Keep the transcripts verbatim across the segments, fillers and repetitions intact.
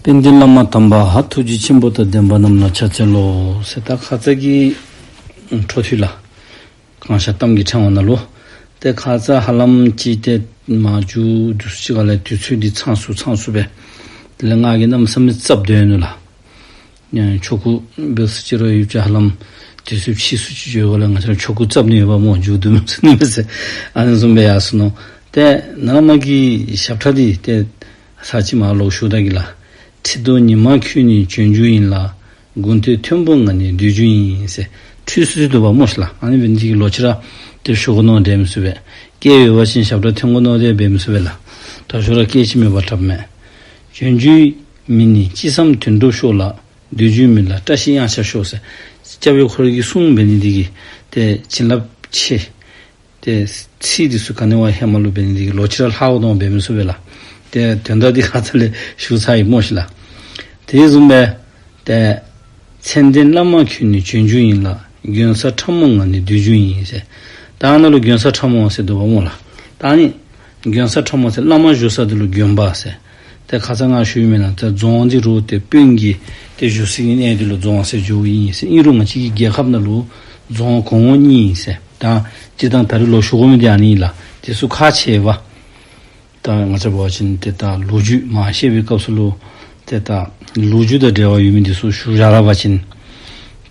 ཙན་དན་བླ་མ་དམ་པ་ཧ། ཐུགས་རྗེ་ཆེན་པོ་དང་ལྡན་པ་རྣམས་ལ་ཕྱག་འཚལ་ལོ་ཟེར། ད་ཁ་ཙ་གི་འཕྲོ་མཐུད་ལགས། གང་ཤར་གཏམ་གྱི་ཕྲེང་བ་ནང་ལུ། ཏེ་ཁ་ཙ་ཧ་ལམ་ཅིག་ཏེ་མཇུག་བསྡུ་ས་ཅིག་ཁ་ལས་དུས་ཚོད་འདི་ཚང་སུ་ཚང་སུ་སྦེ། དེ་ལས་ང་གིས་གནམ་མེད་ས་མེད་རྩབ་སྡོད་ནུག་ལགས། ཆོ་ག་འབད་ས་ཅིག་རུང་ཡུདཔ་ཅིག་ཧ་ལམ་དུས་ཚོད་ཕྱིས་སུ་ཅིག་འགྱོཝ་ལས་ང་བཅས་ར་ཆོ་ག་རྩབ་ནི་ཡོདཔ་སྨོ། མཇུག་བསྡུ་མི་ཚུགས་ནི་མས་ཟེར། ཨ་ནི་བཟུམ་སྦེ་ཡར་སོ་ནུག། ཏེ་ནཱ་ལས་མར་གྱི་ཞབས་ཁྲ་འདི་ཏེ་ཚར་གཅིག་མར་ལོག་ཞུ་ད་གེ་ལགས། ཁྲི་གདུགས་ཉི་མ་ཁྱོད་ནི་འབྱོན་རྒྱུ་ཡིན་ལ། དགུང་སྟོད་མཐོན་པོ་ང་ནི་སྡོད་རྒྱུ་ཡིན་ཟེར། ཁྲུས་གསོལ་ཏེ་འདུག་པ་སྨོ་ཤིག་ལགས། ཨ་ནི་འབད་ནི་འདི་གིས་ལོག་ཅི་ར་ཏེ་ཞུ་དགོ་མནོ་དེ་མི་ཚུགས་པས། སྐད་ཡོད་པ་ཅིན་ཞབས་ཁྲ་འཐེན་དགོ་མནོ་དེ་འབད་མི་ཚུགས་པས་ལགས། ད་ཞོར་ར་སྐད་ཅིག་མེད་པར་འཁྲབ་མས། འབྱོན་རྒྱུ་མིན་ནི་ཅི་བསམ་དོན་འགྲུབ་ཤོག་ལ། སྡོད་རྒྱུ་མིན་ལ་བཀྲ་ཤིས་གཡང་ཆགས་ཤོག་ཟེར། སྐྱབས་ཡུལ་ཁོ་ར་གི་གསུང་འབད་ནི་འདི་གིས་ཏེ་བྱིན་རླབས་ཆེ། ཏེ་ཚིག་འདི་ཚུ་ག་ནི་བ་ཧེ་མ་ལུ་འབད་ནི་འདི་གིས་ལོག་ཅི་ར་ལྷག་འོང་དོ་འབད་མི་ཚུགས་པས་ལགས། ཏེ་དོན་དག་འདི་ཁ་ཙ་ལས་ཞུ་ཚར་ཡི་སྨོ་ཤིག་ལགས། དེ་བཟུམ་སྦེ་ཏེ་ཙན་དན་བླ་མ་ཁྱོད་ནི་འབྱོན་རྒྱུ་ཡིན་ལ། དགོན་ས་ཁྲ་མོ་ང་ནི་སྡོད་རྒྱུ་ཡིན་ཟེར། ད་ཨ་ནཱ་ལུ་དགོན་ས་ཁྲ་མོ་ཟེར་འདུག་པ་སྨོ་ལགས། ད་ཨ་ནི་དགོན་ས་ཁྲ་མོ་ཟེར་བླ་མ་བཞུགས་ས་འདི་ལུ་དགོན་པ་ཟེར། ཏེ་ཁ་ཙ་ང་ཞུ་ཡི་མེན་ན། ཏེ་རྫོང་འདི་རུང་ཏེ་དཔོན་གྱི་ཏེ་བཞུགས་སའི་གནས་འདི་ལུ་རྫོང་ཟེར་ཞུཝ་ཨིན་ཟེར། ཨིན་རུང་ང་བཅས་ཀྱི་རྒྱལ་ཁབ་ནང་ལུ་རྫོང་གོང་འོག་གཉིས་ཟེར། ད་སྤྱིར་བཏང་ད་རེས་ལོག་ཞུ་དགོ་མི་འདི་ཨ་ནི་ཨིན་ལགས། དེ་ཚུ་ཁག་ཆེ་བས། ད་ང་བཅས་འབད་བ་ཅིན་ཏེ་ད་ལོ་རྒྱུས་མ་བཤད་པའི་སྐབས་སུ་ལུ་ཏེ་ད་ལོ་རྒྱུས་དང་འབྲེལ་བ་ཡོད་མི་འདི་ཚུ་ཞུ་བཞག་ར་བ་ཅིན།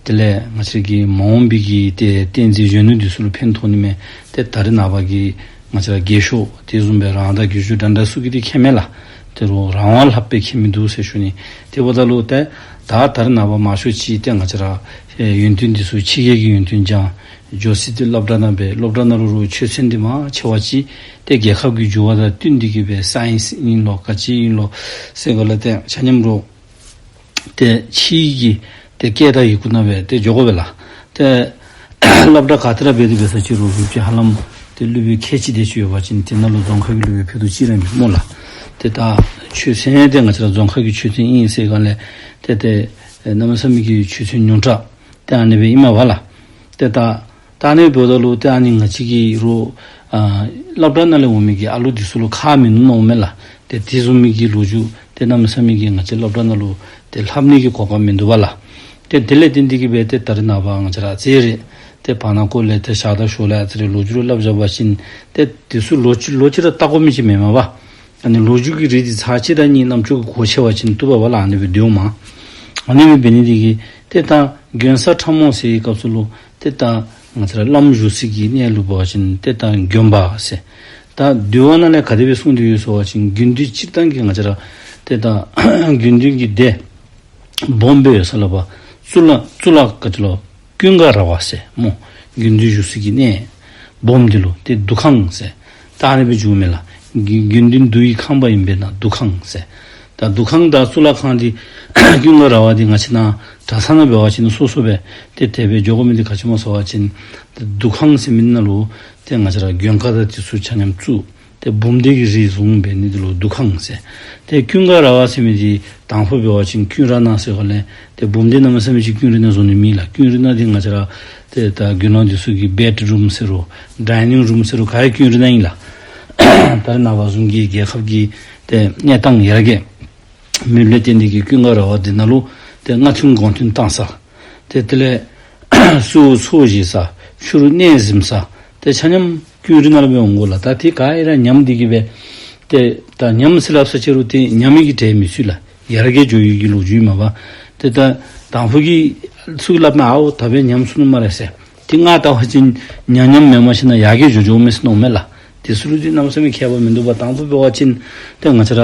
དེ་ལས་ང་བཅས་ཀྱི་མ་འོངས་པའི་གི་ཏེ་བསྟན་འཛིན་གཞོན་ནུ་འདི་ཚུ་ལུ་ཕན་ཐོགས་ནི་མས། ཏེ་ད་རེས་ནངས་པ་གི་ང་བཅས་ར་རྒས་ཤོས་དེ་བཟུམ་སྦེ་རང་དང་རྒས་ཤོས་འདྲ་འདྲ་ཚུ་གིས་འདི་མཁྱེན་མས་ལགས། དེ་རུང་རང་དབང་ལྷག་པའི་མཁྱེན་མི་འདུག་ཟེར་ཞུ་ནི། དེ་འབདཝ་ད་ལུ་ཏེ་ད་ད་རེས་ནངས་པ་མང་ཤོས་ཅིག་ཏེ་ང་བཅས་ར་ཨེ་ཡོན་ཏན་འདི་ཚུ་ཕྱི་རྒྱལ་གྱི་ཡོན་ཏན་སྦྱང་། མགྱོགས་སུ་ཏེ་སློབ་གྲྭ་ནང་སྦེ་སློབ་གྲྭ་ནང་ལུ་རུང་ཆོས་ཚན་འདི་མང་ཆེ་བ་ཅིག་ཏེ་རྒྱལ་ཁབ་ཀྱི་འགྱུར་བ་དང་བསྟུན་ཏེ་གིས་སྦེ་སཱའིནསི་ཨིན་ལོ་ག་ཅི་ཨིན་ལོ་ཟེར་ག་ལས་ཏེ་ཆ་མཉམ་ར་ཏེ་ཕྱི་གི་ཏེ་སྐད་དང་ཡི་གུ་ནང་སྦེ་ཏེ་འགྱོ་དགོ་པས་ལགས། ཏེ་སློབ་གྲྭ་ག་ཏེ་ར་འབད་དེ་འབད་ས་ཅིག་རུང་ཡུདཔ་ཅིག་ཧ་ལམ་ཏེ་སློབ་དཔོན་ཁལ་གཅིག་དེ་ཅིག་ཡོད་པ་ཅིན་དེ་ནང་ལུ་རྫོང་ཁ་གི་སློབ་དཔོན་ཕུད་རྡོག་གཅིག་ར་མེད་སྨོ་ལགས། ཏེ་ད་ཆོས་ཚན་ཏེ་ང་བཅས་ར་རྫོང་ཁ་གི་ཆོས་ཚན་ཨིན་ཟེར་ག་ལས་ཏེ་ཏེ་ཨེ་གནམ་མེད་ས་མེད་ཀྱི་ཆོས་ཚན་ཉུང་དྲགས་ཏེ་ཨ་ནི་སྦེ་ཨིན་མས་པ་ལགས། ཏེ་ད་ད་ཨ་ནི་འབདཝ་ད་ལུ་ཏེ་ཨ་ནི་ང་བཅས་ཀྱི་རུང་ཨ་སློབ་གྲྭ་ནང་ལས་འོང་མི་གི་ཨ་ལུ་འདི་ཚུ་ལུ་ཁག་མིན་འདུག་མནོཝ་མས་ལགས། ཏེ་དེ་བཟུམ་མའི་གི་ལོ་རྒྱུས་ཏེ་གནམ་མེད་ས་མེད་ཀྱི་ང་བཅས་སློབ་གྲྭ་ནང་ལུ་ཏེ་ལྷབ་ནི་གི་གོ་སྐབས་མིན་འདུག་པ་ལགས། ཏེ་དེ་ལས་བརྟེན་ཏེ་གིས་སྦེ་ཏེ་ད་རེས་ནངས་པ་ང་བཅས་ར་ཨ་ཙི་རེ་ཏེ་བར་ན་ཀོ་ལས་ཏེ་ཞག་དང་ཞོགས་ལས་ཨ་ཙི་རེ་ལོ་རྒྱུས་རེ་སླབ་བཞག་པ་ཅིན་ཏེ་དེ་ཚུ་ལོག་ཅི་ལོག་ཅི་ར་བལྟ་དགོ་མི་ཅིག་མེན་མས་པ། ཨ་ནི་ལོ་རྒྱུས་ཀྱི་རིགས་འདི་ཚར་གཅིག་དང་གཉིས་རྣམ་ཅོ་གིས་གོ་ཤེས་པ་ཅིན་བཏུབ་པས་པ་ལགས། ཨ་ནི་སྦེ་སྡོདཔ་མས། ཨ་ནི་སྦེ་འབད་ནི་འདི་གིས་ཏེ་ད་དགོན་ས་ཁྲ་མོ་ཟེར་བའི་སྐབས་སུ་ལུ་ཏེ་ད་ང་བཅས་ར་བླམ་བཞུགས་སའི་གི་གནས་ལུ་འབད་བ་ཅིན་ཏེ་ད་དགོན་པ་ཟེར། ད་འདུལ་བ་ནང་ལས་ག་དེ་སྦེ་གསུངས་ཏེ་ཡོད་ཟེར་བ་ཅིན་དགེ་འདུན་སྤྱིར་བཏང་གི་ང་བཅས་ར་ཏེ་ད་དགེ་འདུན་གྱི་སྡེ་སྦོམ་སྦེ་ཡོད་ས་ལུ་པ་གཙུག་ལག་གཙུག་ལག་ག་ཅི་ལོ་ཀུན་དགའ་ར་བ་ཟེར་སྨོ། དགེ་འདུན་བཞུགས་སའི་གི་གནས་སྦོམ་འདི་ལུ་ཏེ་འདུ་ཁང་ཟེར་ད་ཨ་ནི་སྦེ་འགྱོཝ་མས་ལགས། དགེ་དགེ་འདུན་འདུ་བའི་ཁང་པ་ཡིན་པས་ན་འདུ་ཁང་ཟེར། ད་འདུ་ཁང་དང་གཙུག་ལག་ཁང་འདི་ཀུན་དགའ་ར་བ་འདི་ང་བཅས་ནཱ་གྲྭ་ཚང་ནང་འབད་བ་ཅིན་སོ་སོ་སྦེ་ཏེ་དེ་སྦེ་འགྱོ་དགོ་མི་འདི་ག་ཅི་སྨོ་ཟེར་བ་ཅིན་ཏེ་འདུ་ཁང་ཟེར་མི་ནང་ལུ་ཏེ་ང་བཅས་ར་མགོན་ཁང་དང་དེ་ཚུ་ཆ་མཉམ་བཙུགས། ཏེ་འབུམ་སྡེ་གི་རིགས་བཟུང་འབད་ནི་འདི་ལུ་འདུ་ཁང་ཟེར། ཏེ་ཀུན་དགའ་ར་བ་ཟེར་མི་འདི་དང་ཕུ་འབད་བ་ཅིན་ཀུན་ར་ནང་ཟེར་ག་ལས་ཏེ་འབུམ་སྡེ་གནམ་མེད་ས་མེད་ཅིག་ཀུན་ར་ནང་བཟུང་ནི་མེད་ལགས། ཀུན་ར་ནང་འདི་ང་བཅས་ར་ཏེ་ད་དགེ་སློང་འདི་ཚུ་གི་བེཌ་རུམ་ཟེར་རུང་ཌའི་ནིང་རུམ་ཟེར་རུང་ག་ཡང་ཀུན་ར་ནང་ཨིན་ལགས། ད་རེས་ནངས་པ་བཟུམ་གྱི་རྒྱལ་ཁབ་ཀྱི་ཏེ་གནས་སྟངས་ཡར་རྒྱས་མི་ལུ་བརྟེན་ཏེ་གིས་ཀུན་དགའ་ར་བ་འདི་ནང་ལུ་ཏེ་སྔ་ཐུན་གོང་ཐུན་བཏང་ས། ཏེ་དེ་ལས་གསོལཝ་ཚོགས་བཞེས་ས། ཕྱི་རུ་གནས་གཟིམ་ས། ཏེ་ཆ་མཉམ་ཀུན་ར་ནང་ལུ་སྦེ་འོང་དགོ་ལགས། ད་དེ་ག་ཡང་ར་ཉམས་ཏེ་གིས་སྦེ་ཏེ་ད་ཉམས་ཟེར་སླབ་ས་ཅིག་རུང་ཏེ་ཉམས་ཡི་གི་གྲས་མི་ཚུད་ལགས། ཡར་རྒྱས་འགྱོ་ཡི་གི་ལོ་རྒྱུས་མས་པ། ཏེ་ད་དང་ཕུ་གི་ཚུ་སླབ་ན་ཨའོ་ད་སྦེ་ཉམས་ཚུགས་ནི་སྨ་རེ་ཟེར། ཏེ་ང་བལྟ་བ་ཅིན་ཉམས་ཉམས་མེན་མ་ཤེས་ན་ཡར་རྒྱས་འགྱོ་འགྱོཝ་མས་ཟེར་མནོཝ་མས་ལགས། དེ་ཚུ་ལུ་ཏེ་གནམ་མེད་ས་མེད་ཁྱད་པར་མིན་འདུག་པ། དང་ཕུ་འབད་བ་ཅིན་ཏེ་ང་བཅས་ར་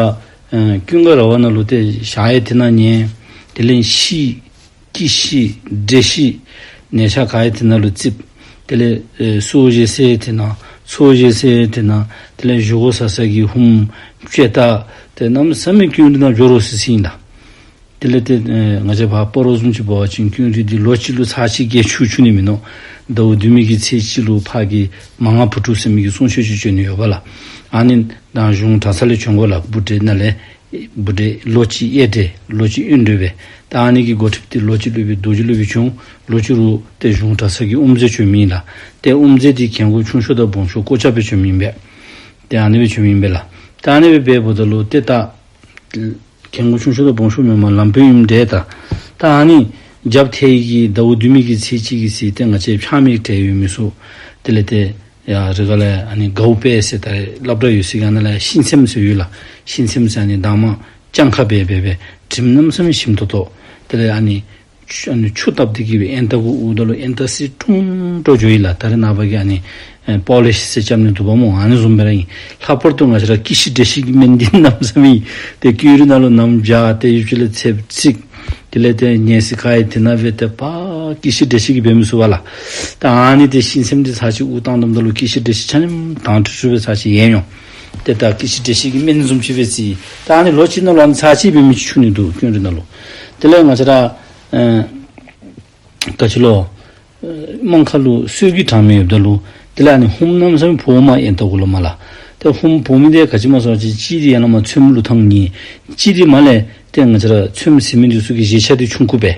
ཨེ་ཀུན་དགའ་ར་བ་ནང་ལུ་ཏེ་ཞག་ཡང་དེ་ནང་ཉལ། དེ་ལས་ཤི་སྐྱིད་ཤི་འདྲེ་ཤི་ནད་ཆགས་ག་ཡང་དེ་ནང་ལུ་ཙིགཔ། དེ་ལས་ཨེ་གསོལཝ་བཞེས་ས་དེ་ནང་ཚོགས་བཞེས་ས་དེ་ནང་དེ་ལས་བཞེས་སྒོ་ཟ་ས་གི་ཧུམ་ཅེ་ད་ཏེ་གནམ་མེད་ས་མེད་ཀུན་ར་ནང་འགྱོ་རོགས་ཟེར་ཟེར་ཨིན་ལགས། དེ་ལས་ཏེ་ཨེ་ང་བཅས་ཕར་སྤ་རོ་བཟུམ་ཅིག་འབད་བ་ཅིན་ཀུན་ར་འདི་ལོ་གཅིག་ལུ་ཚར་གཅིག་གིས་ཆུ་འཁྱུ་ནི་མིན་ནུག། ཟླཝ་བདུན་མའི་གི་ཚེས་གཅིག་ལུ་ཕར་གྱི་མ་ང་བུ་ཕྲུག་ཟེར་མི་གི་གསུང་ཆོག་ཅིག་བྱོན་ནི་ཡོད་པ་ལགས། ཨ་ནི་ད་གཞུང་གྲྭ་ཚང་ལས་བྱོན་དགོ་ལགས། བུ་འདྲེ་ནང་ལས་བུ་འདྲེ་ལོ་གཅིག་གཡས་འདྲེ་ལོ་གཅིག་གཡོན་འདྲེ་སྦེ། ད་ཨ་ནི་གི་འགོ་ཁྲིདཔ་འདི་ལོ་གཅིག་སློབ་དཔོན་རྡོ་རྗེ་སློབ་དཔོན་བྱོན། ལོ་གཅིག་རུང་ཏེ་གཞུང་གྲྭ་ཚང་གི་དབུ་མཛད་བྱོན་མི་ཨིན་ལགས། ཏེ་དབུ་མཛད་འདི་གྱལ་འགོ་ཆུང་ཤོས་དང་སྦོམ་ཤོས་སྐོར་ཆ་སྦེ་བྱོན་མི་ཨིན་པས། ཏེ་ཨ་ནི་སྦེ་བྱོན་མི་ཨིན་པས་ལགས། ཏེ་ཨ་ནི་སྦེ་འབདཝ་ད་ལུ་ཏེ་ད་ གྱལ་མགུ་ཆུང་ཤོས་དང་སྦོམ་ཤོས་མེན་པར་ལམ་དཔོན་ཨིནམ་འདྲས། ད་ད་ཨ་ནི་རྒྱབ་ཐལ་གྱི་ཟླཝ་བདུན་མའི་གི་ཚེས་གཅིག་གི་ཚེ་ཏེ་ང་བཅས་ཕྱགས་མའི་གྲལ་ཡོད་མི་ཚུ་དེ་ལས་ཏེ་ཡར་རི་ཁ་ལས་ཨ་ནི་གའུ་པེ་ཟེར་ད་རེས་སླབ་གྲྭ་ཡོད་ས་གི་ཨ་ནཱ་ལས་ཤིང་ཚེམ་ཟེར་ཡོད་ལགས། ཤིང་ཚེམ་ཟེར་ཨ་ནི་འདབ་མ་སྤྱང་ཁ་སྦེ་སྦེ་སྦེ་དྲིམ་གནམ་མེད་ས་མེད་ཞིམ་ཏོག་ཏོ། དེ་ལས་ཨ་ནི་ཆུ་ཨ་ནི་ཆུ་བཏབ་སྟེ་གི་སྦེ་ཨེན་ཏ་གུ་འུརཝ་ད་ལུ་ཨེན་ཏ་སི་ཀྲུང་ཀྲོ་འགྱོ་ཡི་ལགས། ད་རེས་ནངས་པ་གི་ཨ་ནི་ཨེ་པོ་ལིཤ་ཟེར་རྐྱབ་ནི་འདུག་པ་སྨོ། ཨ་ནི་བཟུམ་སྦེ་ར་ཨིན། ལྷག་པར་དུ་ང་བཅས་ར་སྐྱི་བཤད་འགྲེལ་བཤད་ཀྱི་སྨན་འདི་གནམ་མེད་ས་མེད་ཨིན། ཏེ་སྐྱུ་རུ་ནང་ལུ་གནམ་བྱཱར་ཏེ་ཡུདཔ་ཅིག་ལས་ཚདཔ་ཚིག། དེ་ལས་ཏེ་ངལ་སོས་ཁ་ཡི་དེ་ནང་སྦེ་ཏེ་ཕར་སྐྱི་བཤད་འགྲེལ་བཤད་ཀྱི་འབད་མི་ཚུགས་པས་ལགས། ད་ཨ་ནི་ཏེ་ཤིང་ཚེམ་འདི་ཚར་གཅིག་འུར་བཏང་དོཝ་ད་ལུ་སྐྱི་བཤད་འགྲེལ་བཤད་ཆ་མཉམ་དྭངས་ཁྲིག་ཁྲི་སྦེ་ཚར་གཅིག་ཡལ་འོང་། ཏེ་ད་སྐྱི་བཤད་འགྲེལ་བཤད་ཀྱི་སྨན་བཟུམ་ཅིག་སྦེ་བརྩི། ད་ཨ་ནི་ལོ་གཅིག་ནང་ལུ་ཨ་ནི་ཚར་གཅིག་འབད་མི་ཅིག་འཁྱུ་ནི་འདུག་སྐྱུ་རུ་ནང་ལུ། དེ་ལས་ང་བཅས་ར་ཨེ་ག་ཅི་ལོ། ཨེ་རྨང་ཁ་ལུ་སོལ་གྱི་གྲངས་མེད་ཡོདཔ་ད་ལུ་དེ་ལས་ཨ་ནི་ཧུམ་གནམ་མེད་ས་མེད་ཕོགཔ་མས་ཨེན་ཏ་གུ་ལུ་མས་ལགས། ཏེ་ཧུམ་ཕོག་མི་འདི་ག་ཅི་སྨོ་ཟེར་བ་ཅིན་གཅིག་འདི་ཡར་ལས་མར་ཚོདམ་ལུ་ཐང་ཉེ། གཅིག་འདི་མར་ལས་ཏེ་ང་བཅས་ར་ཚོདམ་ཟེར་མི་འདི་ཚུ་གི་བཞེས་ཆ་འདི་ཆུང་ཀུ་སྦེ།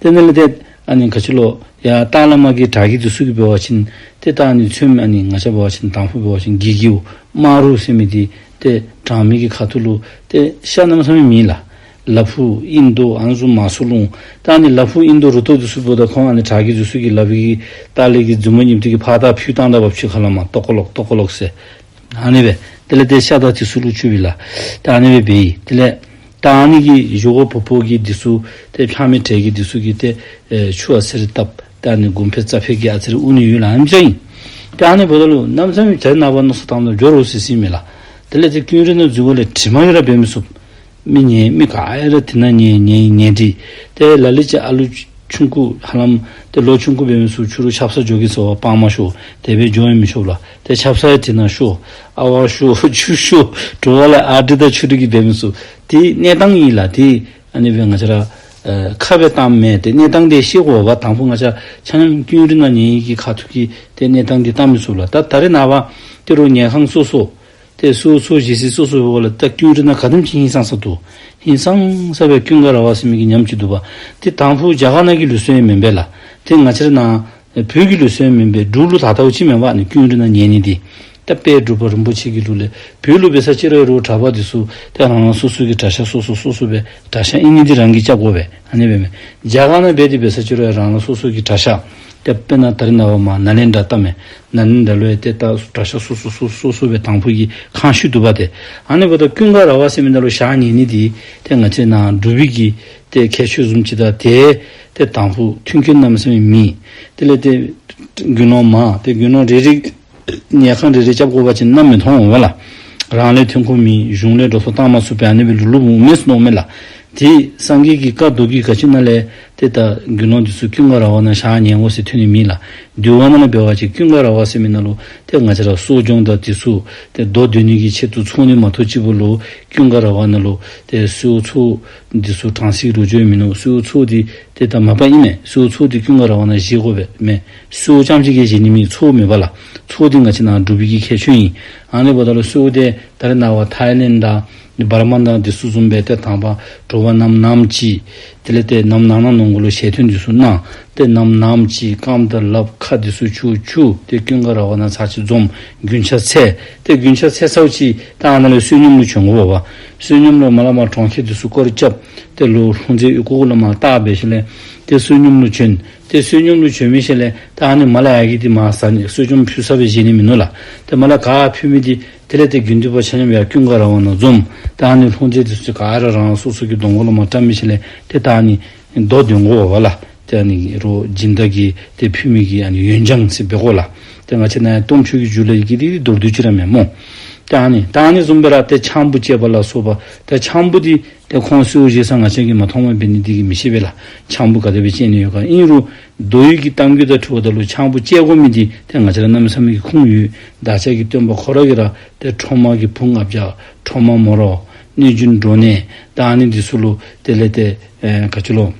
ཏེ་ཨ་ནི་ལས་ཏེ་ཨ་ནི་ག་ཅི་ལོ་ཡར་ལྟག་ལས་མར་གྱི་བྲག་གི་འདི་ཚུ་གི་འབད་བ་ཅིན་ཏེ་ད་ཨ་ནི་ཚོདམ་ཨ་ནི་ང་བཅས་འབད་བ་ཅིན་དང་ཕུ་འབད་བ་ཅིན་གི་གིའུ་དམར་རུ་ཟེར་མི་འདི་ཏེ་གྲངས་མེད་ཀྱི་ཁ་ཐུག་ལུ་ཏེ་ཤ་གནམ་མེད་ས་མེད་མེད་ལགས། ལ་ཕུག་ཨིན་རྡོ་ཨ་ནི་ཚུ་མར་སོ་ལུང་། ད་ཨ་ནི་ལ་ཕུག་ཨིན་རྡོ་རུ་ཏོ་འདི་ཚུ་འབདཝ་ད་ཁོང་ཨ་ནི་བྲག་གི་འདི་ཚུ་གི་ལ་ཕུག་གི་ལྟག་ལས་ཀྱི་རྫི་མ་གཉིས་འདི་གིས་ཕར་ད་ཕུད་བཏང་ད་འབབ་ཅིག་ཁ་ལས་མར་ཏོག་ཀོ་ལོག་ཏོག་ཀོ་ལོག་ཟེར། ཨ་ནི་སྦེ་དེ་ལས་ཏེ་ཤ་དང་འདི་ཚུ་ལུ་བཙུགས་པས་ལགས། ད་ཨ་ནི་སྦེ་འབད་ཡི། དེ་ལས་ད་ཨ་ནི་གི་གཞུག་གུ་བུ་ཕོ་གི་འདི་ཚུ་ཏེ་ཕྱགས་མའི་གྲལ་གྱི་འདི་ཚུ་གིས་ཏེ་ཨེ་ཆུ་ཨ་ཙི་རེ་བཏབ། ད་ཨ་ནི་གུང་ཕེབས་རྩ་ཕེབས་ཀྱི་ཨ་ཙི་རེ་དབུ་ནི་ཡོད་ལགས། ཨ་ནི་ཅིག་ཨིན། ད་ཨ་ནི་འབདཝ་ད་ལུ་གནམ་མེད་ས་མེད་ད་རེས་ནངས་པ་མནོ་བསམ་བཏངམ་ད་འགྱོ་རུང་ཟེར་ཟེར་མས་ལགས། དེ་ལས་ཏེ་སྐྱུ་རུ་ནང་འཛུལ་དགོཔ་ལས་དྲི་མ་གིས་ར་འབད་མི་ཚུགས། མི་ཉལ་མི་ག་ཡང་ར་དེ་ནང་ཉལ་ཉལ་ཉལ་ཏེ། ཏེ་ལ་ལུ་ཅིག་ཨ་ལུ་ཆུང་ཀུ་ཧ་ལམ་ཏེ་ལོ་ཆུང་ཀུ་འབད་མི་ཚུ་ཕྱི་རུ་ཆབ་གསང་འགྱོ་གེ་ཟེར་བ་སྤང་མ་ཤོར། དེ་སྦེ་འགྱོ་ཡང་མི་ཆོག་ལགས། ཏེ་ཆབ་གསང་ཡང་དེ་ནང་ཤོར། ཨ་ཝ་ཤོར་ཆུ་ཤོར། དྲོ་པ་ལས་ཨ་དྲི་དང་ཆུ་དྲི་གིས་འབད་མི་ཚུགས། དེ་གནས་སྟངས་ཨིན་ལགས། དེ་ཨ་ནི་སྦེ་ང་བཅས་ར་ཨེ་ཁ་སྦེ་བཏངམ་མེན། ཏེ་གནས་སྟངས་དེ་ཤེས་དགོ་པས། དང་ཕུ་ང་བཅས་ཆ་མཉམ་སྐྱུ་རུ་ནང་ཉལ་ནི་གི་ཁ་ཐུག་གི་ཏེ་གནས་སྟངས་དེ་བལྟ་མི་ཚུགས་ལགས། ད་ད་རེས་ནངས་པ་ཏེ་རོགས་ཉལ་ཁང་སོ་སོ་ཏེ་སོ་སོ་བཞེས་སའི་སོ་སོ་འབདཝ་ལས་ད་སྐྱུ་རུ་ནང་ག་དེམ་ཅིག་ཧིང་སངས་ས་འདུག། ཧིང་སངས་ས་སྦེ་ཀུན་དགའ་ར་བ་ཟེར་མི་གི་ཉམས་ཅིག་འདུག་པ། ཏེ་དང་ཕུ་རྒྱ་གར་ནང་གི་ལུགས་སྲོལ་ཡང་མེན་པས་ལགས། ཏེ་ང་བཅས་ར་ནཱ་བོད་ཀྱི་ལུགས་སྲོལ་ཡང་མེན་པས། འབྲུག་ལུགས་ད་ལྟ་བ་ཅིན་མེན་པ། ཨ་ནི་སྐྱུ་རུ་ནང་ཉལ་ནི་འདི་ད་དཔལ་འབྲུག་པ་རིན་པོ་ཆེ་གི་ལུགས་ལས། བོད་ལུགས་འབད་ས་ཅིག་རུང་རོགས་གྲྭ་པ་འདི་ཚུ་ཏེ་རང་རང་སོ་སོ་གི་གྲྭ་ཤག་སོ་སོ་སོ་སོ་སྦེ་གྲྭ་ཤག་ཨིན་ནི་འདི་རང་གིས་རྐྱབ་དགོ་པས། ཨ་ནི་སྦེ་མས། རྒྱ་གར་ནང་འབད་དེ་འབད་ས་ཅིག་རུང་རང་རང་སོ་སོ་གི་གྲྭ་ཤག། ཏེ་དཔེར་ན་ད་རེས་ནངས་པ་མར་ནཱ་ལེནྡྲ་བལྟ་མས། ནཱ་ལེནྡྲ་ལུ་ཡང་ཏེ་ད་གྲྭ་ཤག་སོ་སོ་སོ་སོ་སོ་སྦེ་དང་ཕུ་གི་ཁང་ཤུལ་འདུག་པ་ཏེ། ཨ་ནི་འབདཝ་ད་ཀུན་དགའ་ར་བ་ཟེར་མི་ནང་ལུ་ཞག་ཉལ་ནི་འདི་ཏེ་ང་བཅས་ནཱ་འབྲུག་པའི་གི་ཏེ་ཁྱད་ཆོས་བཟུམ་ཅིག་དང་ཏེ་ཏེ་དང་ཕུ་མཐུན་རྐྱེན་གནམ་མེད་ས་མེད་མེད། དེ་ལས་ཏེ་དགེ་སློང་མ་ཏེ་དགེ་སློང་རེ་རེ་ཉལ་ཁང་རེ་རེ་རྐྱབ་དགོ་པ་ཅིན་གནམ་མེད་ཐོག་མེད་པས་ལགས། རང་ལས་ཐོན་ཁུངས་མེད། གཞུང་ལས་འགྲོ་སོང་བཏང་མ་ཚུགས་པས། ཨ་ནི་སྦེ་ལུ་ལུ་འོང་མས་ཟེར་མནོཝ་མས་ལགས། ཏེ་སངས་རྒྱས་ཀྱི་བཀའ་མདོ་རྒྱུད་ག་ཅི་ནང་ལས་ཏེ་ད་དགེ་སློང་འདི་ཚུ་ཀུན་དགའ་ར་བ་ནང་ཞག་ཉལ་དགོ་ཟེར་ཐོན་ནི་མེད་ལགས། འདུལ་བ་ནང་ལུ་འབད་བ་ཅིན་ཀུན་དགའ་ར་བ་ཟེར་མི་ནང་ལུ་ཏེ་ང་བཅས་ར་གསོ་སྦྱོང་དང་འདི་ཚུ་ཏེ་མདོ་འདོན་ནི་གི་ཆེད་དུ་ཚོགས་ནི་མ་གཏོགས་ཅིག་པོ་ལུ་ཀུན་དགའ་ར་བ་ནང་ལུ་ཏེ་གསོལཝ་ཚོགས་འདི་ཚུ་གྲངས་སུ་ལུ་འགྱོ་མིན་ནུག། གསོལཝ་ཚོགས་འདི་ཏེ་ད་མ་པ་ཨིན་མས། གསོལཝ་ཚོགས་འདི་ཀུན་དགའ་ར་བ་ནང་བཞེས་དགོ་པས་མས། གསོལཝ་རྐྱངམ་ཅིག་གིས་བཞེས་ནི་མེད། ཚོགས་མེད་པས་ལགས། ཚོགས་འདི་ང་བཅས་ནཱ་འབྲུག་པའི་གི་ཁྱད་ཆོས་ཨིན། ཨ་ནི་འབདཝ་ད་ལུ་གསོལཝ་འདི་ད་རེས་ནངས་པ་ཐའི་ལེནཌ་དང་འབར་མ་དང་འདི་ཚུ་བཟུམ་སྦེ་ཏེ་དང་པ་དྲོ་པ་ནམ་ནམ་ཅིག་དེ་ལས་ཏེ་ནམ་ནངས་ནངས་ནང་འཁོད་ལུ་ཞལ་ཐུན་འདི་ཚུ་གནང་། ཏེ་ནམ་ནམ་ཅིག་རྐངམ་དང་ལགཔ་ཁ་འདི་ཚུ་བྱུག་བྱུག་ཏེ་ཀུན་དགའ་ར་བ་ནང་ཚར་གཅིག་འཛོམས། རྒྱུན་ཆགས་ཚར། ཏེ་རྒྱུན་ཆགས་ཚར་ཚརཝ་ཅིག་ད་ཨ་ནཱ་ལས་བསོད་སྙོམས་ལུ་བྱོན་དགོ་པས། བསོད་སྙོམས་ལུ་མར་ལས་མར་གྲོང་ཁྱེར་འདི་ཚུ་སྐོར་ར་རྐྱབ། ཏེ་ལོག་ལྷུང་བཟེད་ཨོལ་ལྐོག་ལས་མར་བཏགས་སྦེ་ཞིནམ་ལས་ཏེ་བསོད་སྙོམས་ལུ་བྱོན། ཏེ་བསོད་སྙོམས་ལུ་བྱོན་མི་ཤུལ་ལས་ད་ཨ་ནི་མར་ལས་ཡར་གྱི་འདི་མར་ཟ་ནི་བསོད་སྙོམས་ཕུལ་ས་སྦེ་བཞེས་ནི་མིན་ནུག་ལགས། ཏེ་མར་ལས་ག་ཕུལ་མི་འདི་དེ་ལས་ཏེ་དགེ་འདུན་པ་ཆ་མཉམ་ཡར་ཀུན་དགའ་ར་བ་ནང་འཛོམས། ད་ཨ་ནི་ལྷུང་བཟེད་འདི་ཚུ་ག་ར་རང་སོ་སོ་གི་གདོང་ཁ་ལུ་མར་བཀྲམ་མི་ཤུལ་ལས་ཏེ་ད་ཨ་ནི་མདོ་འདོན་དགོ་པས་ལགས། ཏེ་ཨ་ནི་རོགས་སྦྱིན་བདག་གིས་ཏེ་ཕུལ་མི་གི་ཨ་ནི་ཡོན་སྦྱང་ཟེར་འབད་དགོ་ལགས། ཏེ་ང་བཅས་ནཱ་ཡང་སྟོང་མཆོད་ཀྱི་རྒྱུད་ལས་ཀྱི་འདི་མདོར་བསྡུས་ཅིག་ར་མས་སྨོ། ཏེ་ཨ་ནི་ད་ཨ་ནི་བཟུམ་སྦེ་ར་ཏེ་ཆང་བུ་བཅད་པ་ལ་སོགས་པ། ཏེ་ཆང་བུ་འདི་ཏེ་ཁོང་གསོལཝ་བཞེས་ས་ང་བཅས་ཀྱིས་མ་མཐོངམ་འབད་ནི་འདི་གིས་མི་ཤེས་པས་ལགས། ཆང་བུ་ག་དེ་སྦེ་བཅད་ནི་ཡོད་ག། ཨིན་རུང་མདོ་ཡི་གི་གཏམ་རྒྱུད་དང་འཁྲིལཝ་ད་ལུ་ཆང་བུ་བཅད་དགོ་མི་འདི་ཏེ་ང་བཅས་ར་གནམ་མེད་ས་མེད་ཀྱི་ཁུངས་ཡོད། བདག་ཅག་གི་སྟོན་པ་ཁོ་ར་གིས་ར་ཏེ་ཁྲོ་མོ་གི་བུ་ལྔ་བརྒྱ། ཁྲོ་མོ་མོ་ར། གནོད་སྦྱིན་འབྲོ་གནས། ད་ཨ་ནི་འདི་ཚུ་ལུ་དེ་ལས་ཏེ་ཨེ་ག་ཅི་ལོ།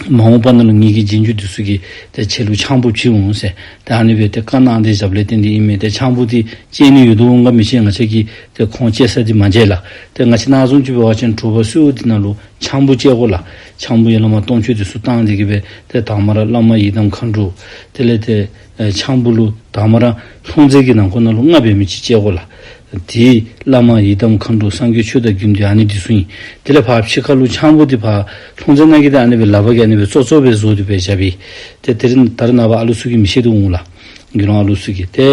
མ་འོངས་པ་ནང་ལུ་ངེ་གི་རྗེས་འཇུག་འདི་ཚུ་གིས་ཏེ་ཁྱེད་ལུ་ཆང་བུ་བྱིན་འོང་ཟེར། ཏེ་ཨ་ནི་སྦེ་ཏེ་བཀའ་གནང་སྟེ་བཞགཔ་ལས་བརྟེན་ཏེ་ཨིན་མས། ཏེ་ཆང་བུ་འདི་བཅད་ནི་ཡོད་དོ་འོང་ག་མི་ཤེས། ང་བཅས་ཀྱིས་ཏེ་ཁོང་བཅད་ས་འདི་མ་མཇལ་ལགས། ཏེ་ང་བཅས་ནཱ་བཟུམ་ཅིག་འབད་བ་ཅིན་དྲོ་པ་གསོལཝ་འདི་ནང་ལུ་ཆང་བུ་བཅད་དགོ་ལགས། ཆང་བུ་ཡར་ལས་མར་སྟོང་མཆོད་འདི་ཚུ་བཏང་སྟེ་གི་སྦེ་ཏེ་དང་པ་ར་བླ་མ་ཡི་དམ་མཁའ་འགྲོ། དེ་ལས་ཏེ་ཨེ་ཆང་བུ་ལུ་དང་པ་ར་ལྷུང་བཟེད་ཀྱི་ནང་ཁོག་ནང་ལུ་ལྔ་འབད་མི་ཅིག་བཅད་དགོ་ལགས། དེའི་བླ་མ་ཡི་དམ་མཁའ་འགྲོ་སངས་རྒྱས་ཆོས་དང་དགེ་འདུན་ཨ་ནི་འདི་ཚུ་ཨིན། དེ་ལས་ཕར་ཕྱི་ཁ་ལུ་ཆང་བུ་འདི་ཕར་ལྷུང་བཟེད་ནང་གི་འདི་ཨ་ནི་སྦེ་ལགཔ་གིས་ཨ་ནི་སྦེ་ཙོག་ཙོག་སྦེ་བཟོ་སྟེ་སྦེ་བཞགཔ་ཨིན། ཏེ་དེ་རིང་ད་རེས་ནངས་པ་ཨ་ལུ་ཚུ་གིས་མི་ཤེས་དོ་འོང་ལགས། དགེ་སློང་ཨ་ལུ་ཚུ་གིས། ཏེ་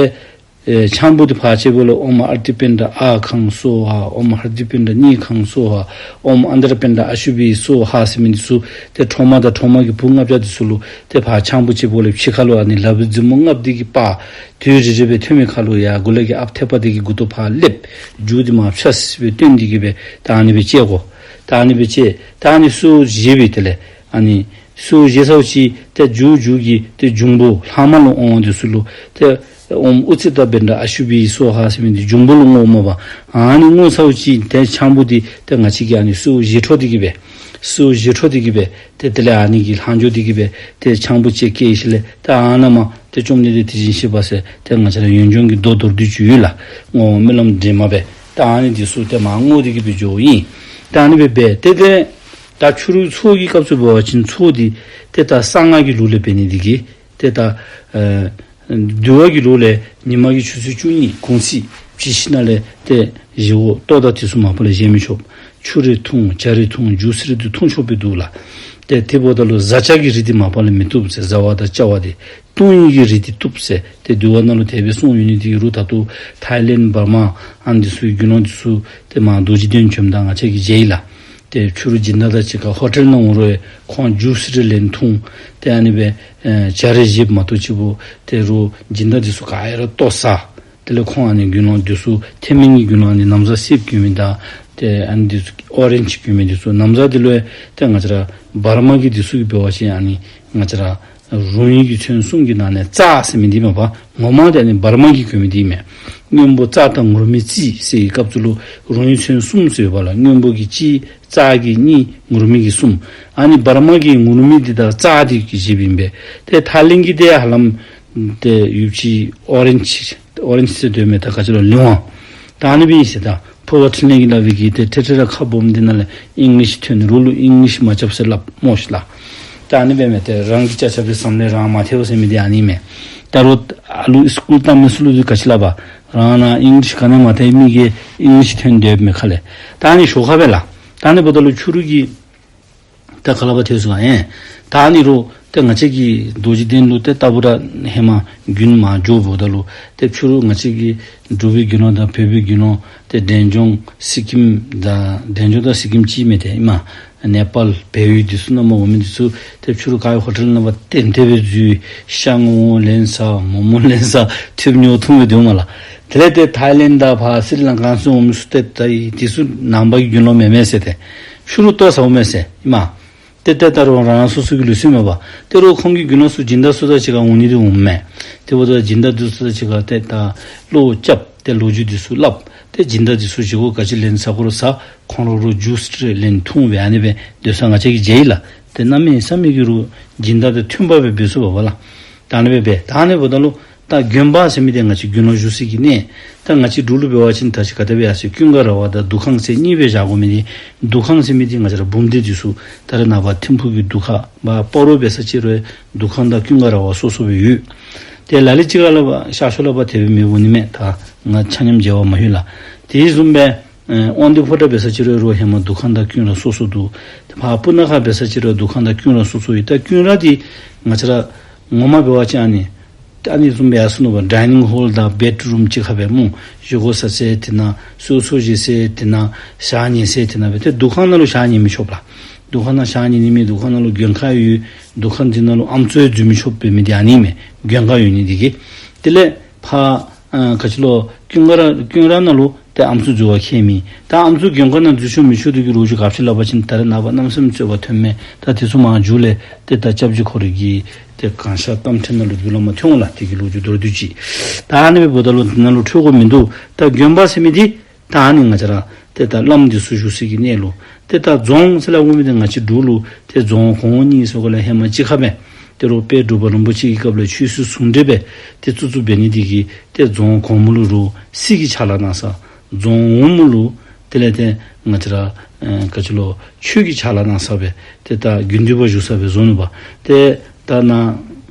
ཨེ་ཆང་བུ་འདི་ཕར་བཅད་པ་ལས་ཨོཾ་ཨ་ཏི་པིཎྜ་ཨཱཿཧཱུྃ་སྭཱ་ཧཱ། ཨོཾ་ཧ་ཏི་པིཎྜ་ནཱཿཧཱུྃ་སྭཱ་ཧཱ། ཨོཾ་ཨནྟ་ར་པིཎྜ་ཨ་ཤུ་བྷཱིཿསྭཱ་ཧཱ་ཟེར་མི་འདི་ཚུ་ཏེ་ཁྲོ་མ་དང་ཁྲོ་མ་གི་བུ་ལྔ་བརྒྱ་འདི་ཚུ་ལུ་ཏེ་ཕར་ཆང་བུ་བཅད་པ་ལས་ཕྱི་ཁ་ལུ་ཨ་ནི་ལགཔ་མཛུབ་མོ་ལྔ་པོ་འདི་གིས་སྤར། དུས་རེ་རེ་སྦེ་ཐོན་མི་ཁ་ལུ་ཡར་མགུ་ལས་ཀྱི་ཨཔ་ཐེག་པ་འདི་གི་མགུ་ཏོ་ཕར་སླེབས། རྒྱུག་འདི་མར་ཕྱིས་སྦེ་བཏོན་ཏེ་གི་སྦེ་ད་ཨ་ནི་སྦེ་བཅད་དགོ། ད་ཨ་ནི་སྦེ་བཅད། ད་ཨ་ནི་གསོལཝ་བཞེས་པའི་དེ་ལས་ཨ་ནི་གསོལཝ་བཞེས་ཚརཝ་ཅིག་ཏེ་རྒྱུག་རྒྱུག་གི་ཏེ་འབྱུང་པོ་ལྷག་མ་ལུ་འོང་འདི་ཚུ་ལུ་ཏེ་ཨོཾ་ཨུ་ཙི་ཏ་པིཎྜ་ཨ་ཤུ་བྷཱིཿསྭཱ་ཧཱ་ཟེར་མི་འདི་འབྱུང་པོ་ལུ་བསྔོཝ་མས་པ། ཨ་ནི་བསྔོ་ཚརཝ་ཅིག་ཏེ་ཆང་བུ་འདི་ཏེ་ང་བཅས་ཀྱིས་ཨ་ནི་གསོལཝ་བཞེས་འཕྲོ་འདི་གིས་སྦེ་གསོལཝ་བཞེས་འཕྲོ་འདི་གིས་སྦེ་ཏེ་དེ་ལས་ཨ་ནི་གི་ལྷག་འཕྲོ་འདི་གིས་སྦེ་ཏེ་ཆང་བུ་ཅིག་བཀལ་ཞིནམ་ལས་ཏེ་ཨ་ནཱ་མར་ཏེ་བཅོམ་ལྡན་འདས་དེ་བཞིན་གཤེགས་པ་ཟེར་ཏེ་ང་བཅས་ར་ཡོན་སྦྱོང་གི་མདོ་མདོར་བསྡུས་ཅིག་ཡོད་ལགས། བསྔོ་བ་སྨོན་ལམ་འདྲེས་མ་སྦེ་ད་ཨ་ནི་འདི་ཚུ་ཏེ་མར་བསྔོ་སྟེ་གི་སྦེ་འགྱོཝ་ཨིན། ད་ཨ་ནི་སྦེ་འབད་དེ་ཏེ་ད་ཕྱི་རུ་ཚོགས་ཀྱི་སྐབས་སུ་འབད་བ་ཅིན་ཚོགས་འདི་ཏེ་ད་གསང་སྔགས་ཀྱི་ལུགས་ལས་འབད་ནི་འདི་གིས་ཏེ་ད་ཨེ་འདུལ་བ་གི་ལུགས་ལས་ཉི་མ་གི་ཆུ་ཚོད་བཅུ་གཉིས་གུང་ཚིགས་ཕྱི་ཤིང་ནང་ལས་ཏེ་བཞེས་སྒོ་ལྟོ་དང་དེ་ཚུ་མ་པ་ལས་བཞེས་མི་ཆོག། ཆུ་རེ་འཐུང་ཇ་རེ་འཐུང་ཇུས་རེ་འཐུང་ཆོག་པའི་འདུག་ལགས། ཏེ་དེ་འབདཝ་ད་ལུ་བཟའ་བཅའ་གི་རིགས་འདི་མ་པ་ལས་མི་བཏུབ་ཟེར། བཟའ་བ་དང་བཅའ་བ་འདི་བཏུང་ནི་གི་རིགས་འདི་བཏུབ་ཟེར། ཏེ་འདུལ་བ་ནང་ལུ་དེ་སྦེ་གསུངས་ཡོད་ནི་འདི་གིས་རུང་ད་ལྟོ་ཐའི་ལེནཌ་འབར་མ་ཨ་ནི་འདི་ཚུ་གི་དགེ་སློང་འདི་ཚུ་ཏེ་མར་རྡོ་རྗེ་གདན་བྱོནམ་ད་ང་བཅས་ཀྱིས་མཇལ་ཡི་ལགས། ཏེ་ཕྱི་རུ་སྦྱིན་བདག་དང་གཅིག་ཁར་ཧོ་ཊེལ་ནང་འོང་རུང་ཁོང་ཇུས་རེ་ལེན་འཐུང་། ཏེ་ཨ་ནི་སྦེ་ཨེ་ཇ་རེ་བཞེསཔ་མ་གཏོགས་ཅིག་པོ་ཏེ་རུང་སྦྱིན་བདག་འདི་ཚུ་ག་ཡ་ར་ལྟོ་བཟའ། དེ་ལས་ཁོང་ཨ་ནི་དགེ་སློང་འདི་ཚུ་ཐེག་དམན་གྱི་དགེ་སློང་ཨ་ནི་ན་བཟའ་སེརཔོ་གྱོན་མི་དང་ཏེ་ཨ་ནི་འདི་ཚུ་ཨོ་རེནཇ་གྱོན་མི་འདི་ཚུ་ན་བཟའ་འདི་ལུ་ཡང་ཏེ་ང་བཅས་ར་འབར་མ་གི་འདི་ཚུ་གིས་འབད་བ་ཅིན་ཨ་ནི་ང་བཅས་ར་རོང་ཡུལ་གྱི་ཚོན་གསུམ་གྱི་ནང་ནས་རྩ་ཟེར་མི་འདི་མས་པ། ངོ་མ་འདི་ཨ་ནི་འབར་མ་གིས་གྱོན་མི་འདི་མས། སྔོན་པོ་རྩ་དང་ངུར་སྨྲིག་རྩི་ཟེར་བའི་སྐབས་སུ་ལུ་རོང་ཡུལ་ཚོན་གསུམ་ཟེར་བ་ལགས། སྔོན་པོ་གི་གཅིག། རྩ་གི་གཉིས། ངུར་སྨྲིག་གི་གསུམ། ཨ་ནི་འབར་མ་གི་ངུར་སྨྲིག་འདི་དང་རྩ་འདི་གིས་བཞེསཔ་ཨིན་པས། ཏེ་ཐའི་ལེནཌ་གི་འདི་ཧ་ལམ་ཏེ་ཡུདཔ་ཅིག་ཨོ་རེནཇ་ཨོ་རེནཇ་ཟེར་དོ་མས། ད་ག་ཅི་ལོ་ལིང་ཝང་། ད་ཨ་ནི་སྦེ་ཨིན་ཟེར། ད་ཕོ་བ་འཕྲིན་ལས་ཀྱིས་སླབ་པའི་གི་ཏེ་ཐེ་ཐེ་ར་ཁ་སྦོམ་འདི་ནང་ལས་ཨིང་ལིཤ་ཐོན་ནི་རོགས་ལུ་ཨིང་ལིཤ་མ་རྐྱབ་ཟེར་སླབ་སྨོ་ཤིག་ལགས། ད་ཨ་ནི་སྦེ་མས། ཏེ་རང་གི་ཅ་ཆས་པའི་བསམ་ལས་རང་མ་ཐལཝ་ཟེར་མི་འདི་ཨ་ནི་མས། ད་རུང་ཨ་ལུ་སི་ཀུལ་བཏང་མི་ཚུ་ལུ་འདི་ག་ཅི་སླབ་པ། རང་ནཱ་ཨིང་ལིཤ་ག་ནི་མ་ཐལ་མི་གིས་ཨིང་ལིཤ་ཐོན་སྡོདཔ་མས་ཁ་ལས། ད་ཨ་ནི་ཞོར་ཁར་སྦེ་ལགས། ད་ཨ་ནི་འབདཝ་ད་ལུ་ཕྱི་རུ་གི་ད་ཁ་ལས་ཕར་ཐལ་སོང་ཨིན། ད་ཨ་ནི་རུང་ཏེ་ང་བཅས་ཀྱི་རྡོ་རྗེ་གདན་ལུ་ཏེ་ད་བུ་ར་ཧེ་མ་དགུན་མར་འགྱོཝ་ད་ལུ་ཏེ་ཕྱི་རུ་ང་བཅས་ཀྱི་འབྲུག་པའི་དགེ་སློང་དང་བོད་པའི་དགེ་སློང་ཏེ་འབྲས་ལྗོངས་སི་ཀིམ་དང་འབྲས་ལྗོངས་དང་སི་ཀིམ་གཅིག་མས། ཏེ་ཨིན་མས། ནེ་པཱལ་བལ་ཡུལ་འདི་ཚུ་ནང་མར་འོང་མི་འདི་ཚུ་ཏེ་ཕྱི་རུ་ག་ཡི་ཧོ་ཊེལ་ནང་ཕར་ཏན་ཏན་སྦེ་འཛུལ། ཤ་བོ་ལེན་ཟ། མོག་མོག་ལེན་ཟ། ཐུགཔ་ཉོ་འཐུང་སྦེ་སྡོདཔ་མས་ལགས། དེ་ལས་ཏེ་ཐའི་ལེནཌ་དང་ཕར་སི་རི་ལང་ཀ་ཚུ་འོང་མི་ཚུ་ཏེ་ད་འདི་ཚུ་ནང་པ་གི་དགེ་སློང་མེན་མས་ཟེར། ཏེ་ཕྱི་རུ་ལྟོ་ཟཝ་མས་ཟེར་ཨིན་མས། ཏེ་ཏེ་ད་རུང་རང་སོ་སོ་གི་ལུགས་སྲོལ་མས་པ། ཏེ་རུང་ཁོང་གི་དགེ་སློང་ཚུ་སྦྱིན་བདག་ཚུ་དང་གཅིག་ཁར་འོང་ནི་འདི་འོངམ་མས། དེ་འབདཝ་ད་སྦྱིན་བདག་འདི་ཚུ་དང་གཅིག་ཁར་ཏེ་ད་བློ་རྐྱབ། ཏེ་ལོ་རྒྱུས་འདི་ཚུ་སླབ། ཏེ་སྦྱིན་བདག་འདི་ཚུ་བཞེས་སྒོ་ག་ཅི་ལེན་ཟ་དགོ་རུང་ཟ། ཁོང་ར་རུང་ཇུས་རེ་ལེན་འཐུང་སྦེ་ཨ་ནི་སྦེ་སྡོད་ས་ང་བཅས་ཀྱིས་མཇལ་ཡི་ལགས། ཏེ་གནམ་མེད་ས་མེད་ཀྱི་རུང་སྦྱིན་བདག་དང་མཐུན་པ་སྦེ་འབད་ཚུགས་པས་ལགས། ད་ཨ་ནི་སྦེ་འབད། ད་ཨ་ནི་འབདཝ་ད་ལུ་ད་དགོན་པ་ཟེར་མི་འདི་ང་བཅས་དགེ་སློང་བཞུགས་སའི་གི་གནས། ད་ང་བཅས་འབྲུག་ལུ་འབད་བ་ཅིན་ད་ཅི་ག་དེ་སྦེ་ཡར་སོ་ཀུན་དགའ་ར་བ་དང་འདུ་ཁང་ཟེར་གཉིས་སྦེ་བཞག་དགོ་མི་འདི། འདུ་ཁང་ཟེར་མི་འདི་ང་བཅས་ར་འབུམ་སྡེ་འདི་ཚུ་ད་རེས་ནངས་པ་ཐིམ་ཕུག་གི་འདུ་ཁང་མ་སྤ་རོ་འབད་ས་ཅིག་རུང་འདུ་ཁང་དང་ཀུན་དགའ་ར་བ་སོ་སོ་སྦེ་ཡོད། ཏེ་ལ་ལུ་ཅིག་ཁར་ལུ་ཤར་ཕྱོགས་ལུ་ཕར་དེ་སྦེ་མེདཔ་འོང་ནི་མས། ད་ང་ཆ་མཉམ་མཇལ་བར་མ་ལྷོད་ལགས། དེ་བཟུམ་སྦེ་ཨེ་དབང་འདུས་ཕོ་བྲང་འབད་ས་ཅིག་རུང་ཧེ་མ་འདུ་ཁང་དང་ཀུན་ར་སོ་སོ་འདུག། ཏེ་ཕར་སྤུ་ན་ཁ་འབད་ས་ཅིག་རུང་འདུ་ཁང་དང་ཀུན་ར་སོ་སོ་ཡོད། ད་ཀུན་ར་འདི་ང་བཅས་ར་ངོ་མ་འབད་བ་ཅིན་ཨ་ནི་ཨ་ནི་བཟུམ་སྦེ་ཡར་སོ་ནུག་པ། ཌའི་ནིང་ཧོལ་དང་བེཌ་རུམ་གཅིག་ཁར་སྦེ་སྨོ། བཞེས་སྒོ་ཟ་ས་དེ་ནང་གསོལ་ཚོགས་བཞེས་ས་དེ་ནང་ཞག་ཉལ་ས་དེ་ནང་སྦེ། ཏེ་འདུ་ཁང་ནང་ལུ་ཞག་ཉལ་མི་ཆོགཔ་ལགས། འདུ་ཁང་ནང་ཞག་ཉལ་ནི་མེད། འདུ་ཁང་ནང་ལུ་མགོན་ཁང་ཡོད། འདུ་ཁང་འདི་ནང་ལུ་ཨམ་སྲུ་འཛུལ་མི་ཆོགཔ་འབད་མི་འདི་ཨ་ནི་མས། མགོན་ཁང་ཡོད་ནི་འདི་གིས། དེ་ལས་ཕར་ཨ་ག་ཅི་ལོ་ཀུན་དགའ་ར་ཀུན་ར་ནང་ལུ་ཏེ་ཨམ་སྲུ་འཛུལ་བར་ཁྱད་མེད། ད་ཨམ་སྲུ་མགོན་ཁང་ནང་འཛུལ་ཆོག་མི་ཆོག་འདི་གི་ལོ་རྒྱུས་ག་ཅི་སླབ་པ་ཅིན་ད་རེས་ནངས་པ་གནམ་མེད་ས་མེད་རྩོད་པ་ཐོནམ་མས། ད་དེ་ཚུ་མར་མཇུག་ལས་ཏེ་ད་སྐྱབས་རྗེ་ཁོ་རའི་གི་ཏེ་གང་ཤར་གཏམ་ཕྲན་ནང་ལུ་བརྒྱུད་ལམ་མར་ཐོན་འོང་ལགས། དེ་གི་ལོ་རྒྱུས་མདོར་བསྡུས་ཅིག། ད་ཨ་ནི་སྦེ་འབདཝ་ད་ལུ་དེ་ནང་ལུ་འཕྲོད་དགོཔ་མིན་འདུག། ད་དགོན་པ་ཟེར་མི་འདི་ད་ཨ་ནི་ང་བཅས་ར་ཏེ་ད་བླམ་འདི་ཚུ་བཞུགས་སའི་གི་གནས་ལུ། ཏེ་ད་རྫོང་ཟེར་སླབ་དགོ་མི་འདི་ང་བཅས་འབྲུག་ལུ་ཏེ་རྫོང་གོང་འོག་གཉིས་ཟེར་གོ་ལགས། ཧེ་མ་གཅིག་ཁར་སྦེ། ཏེ་རུང་དཔལ་འབྲུག་པ་རིན་པོ་ཆེ་གི་སྐབས་ལས་ཆོས་སྲིད་ཟུང་འབྲེལ་སྦེ་ཏེ་བཙུགས་བཙུགསཔ་འབད་ནི་འདི་གིས་ཏེ་རྫོང་གོང་མ་ལུ་རུང་སྲིད་ཀྱི་ཕྱག་ལཱ་གནང་ས། རྫོང་འོག་མ་ལུ་དེ་ལས་ཏེ་ང་བཅས་ར་ཨེ་ག་ཅི་ལོ་ཆོས་ཀྱི་ཕྱག་ལཱ་གནང་ས་སྦེ་ཏེ་ད་དགེ་འདུན་པ་བཞུགས་ས་སྦེ་བཟོ་ནུག་པ། ཏེ་ད་ནཱ་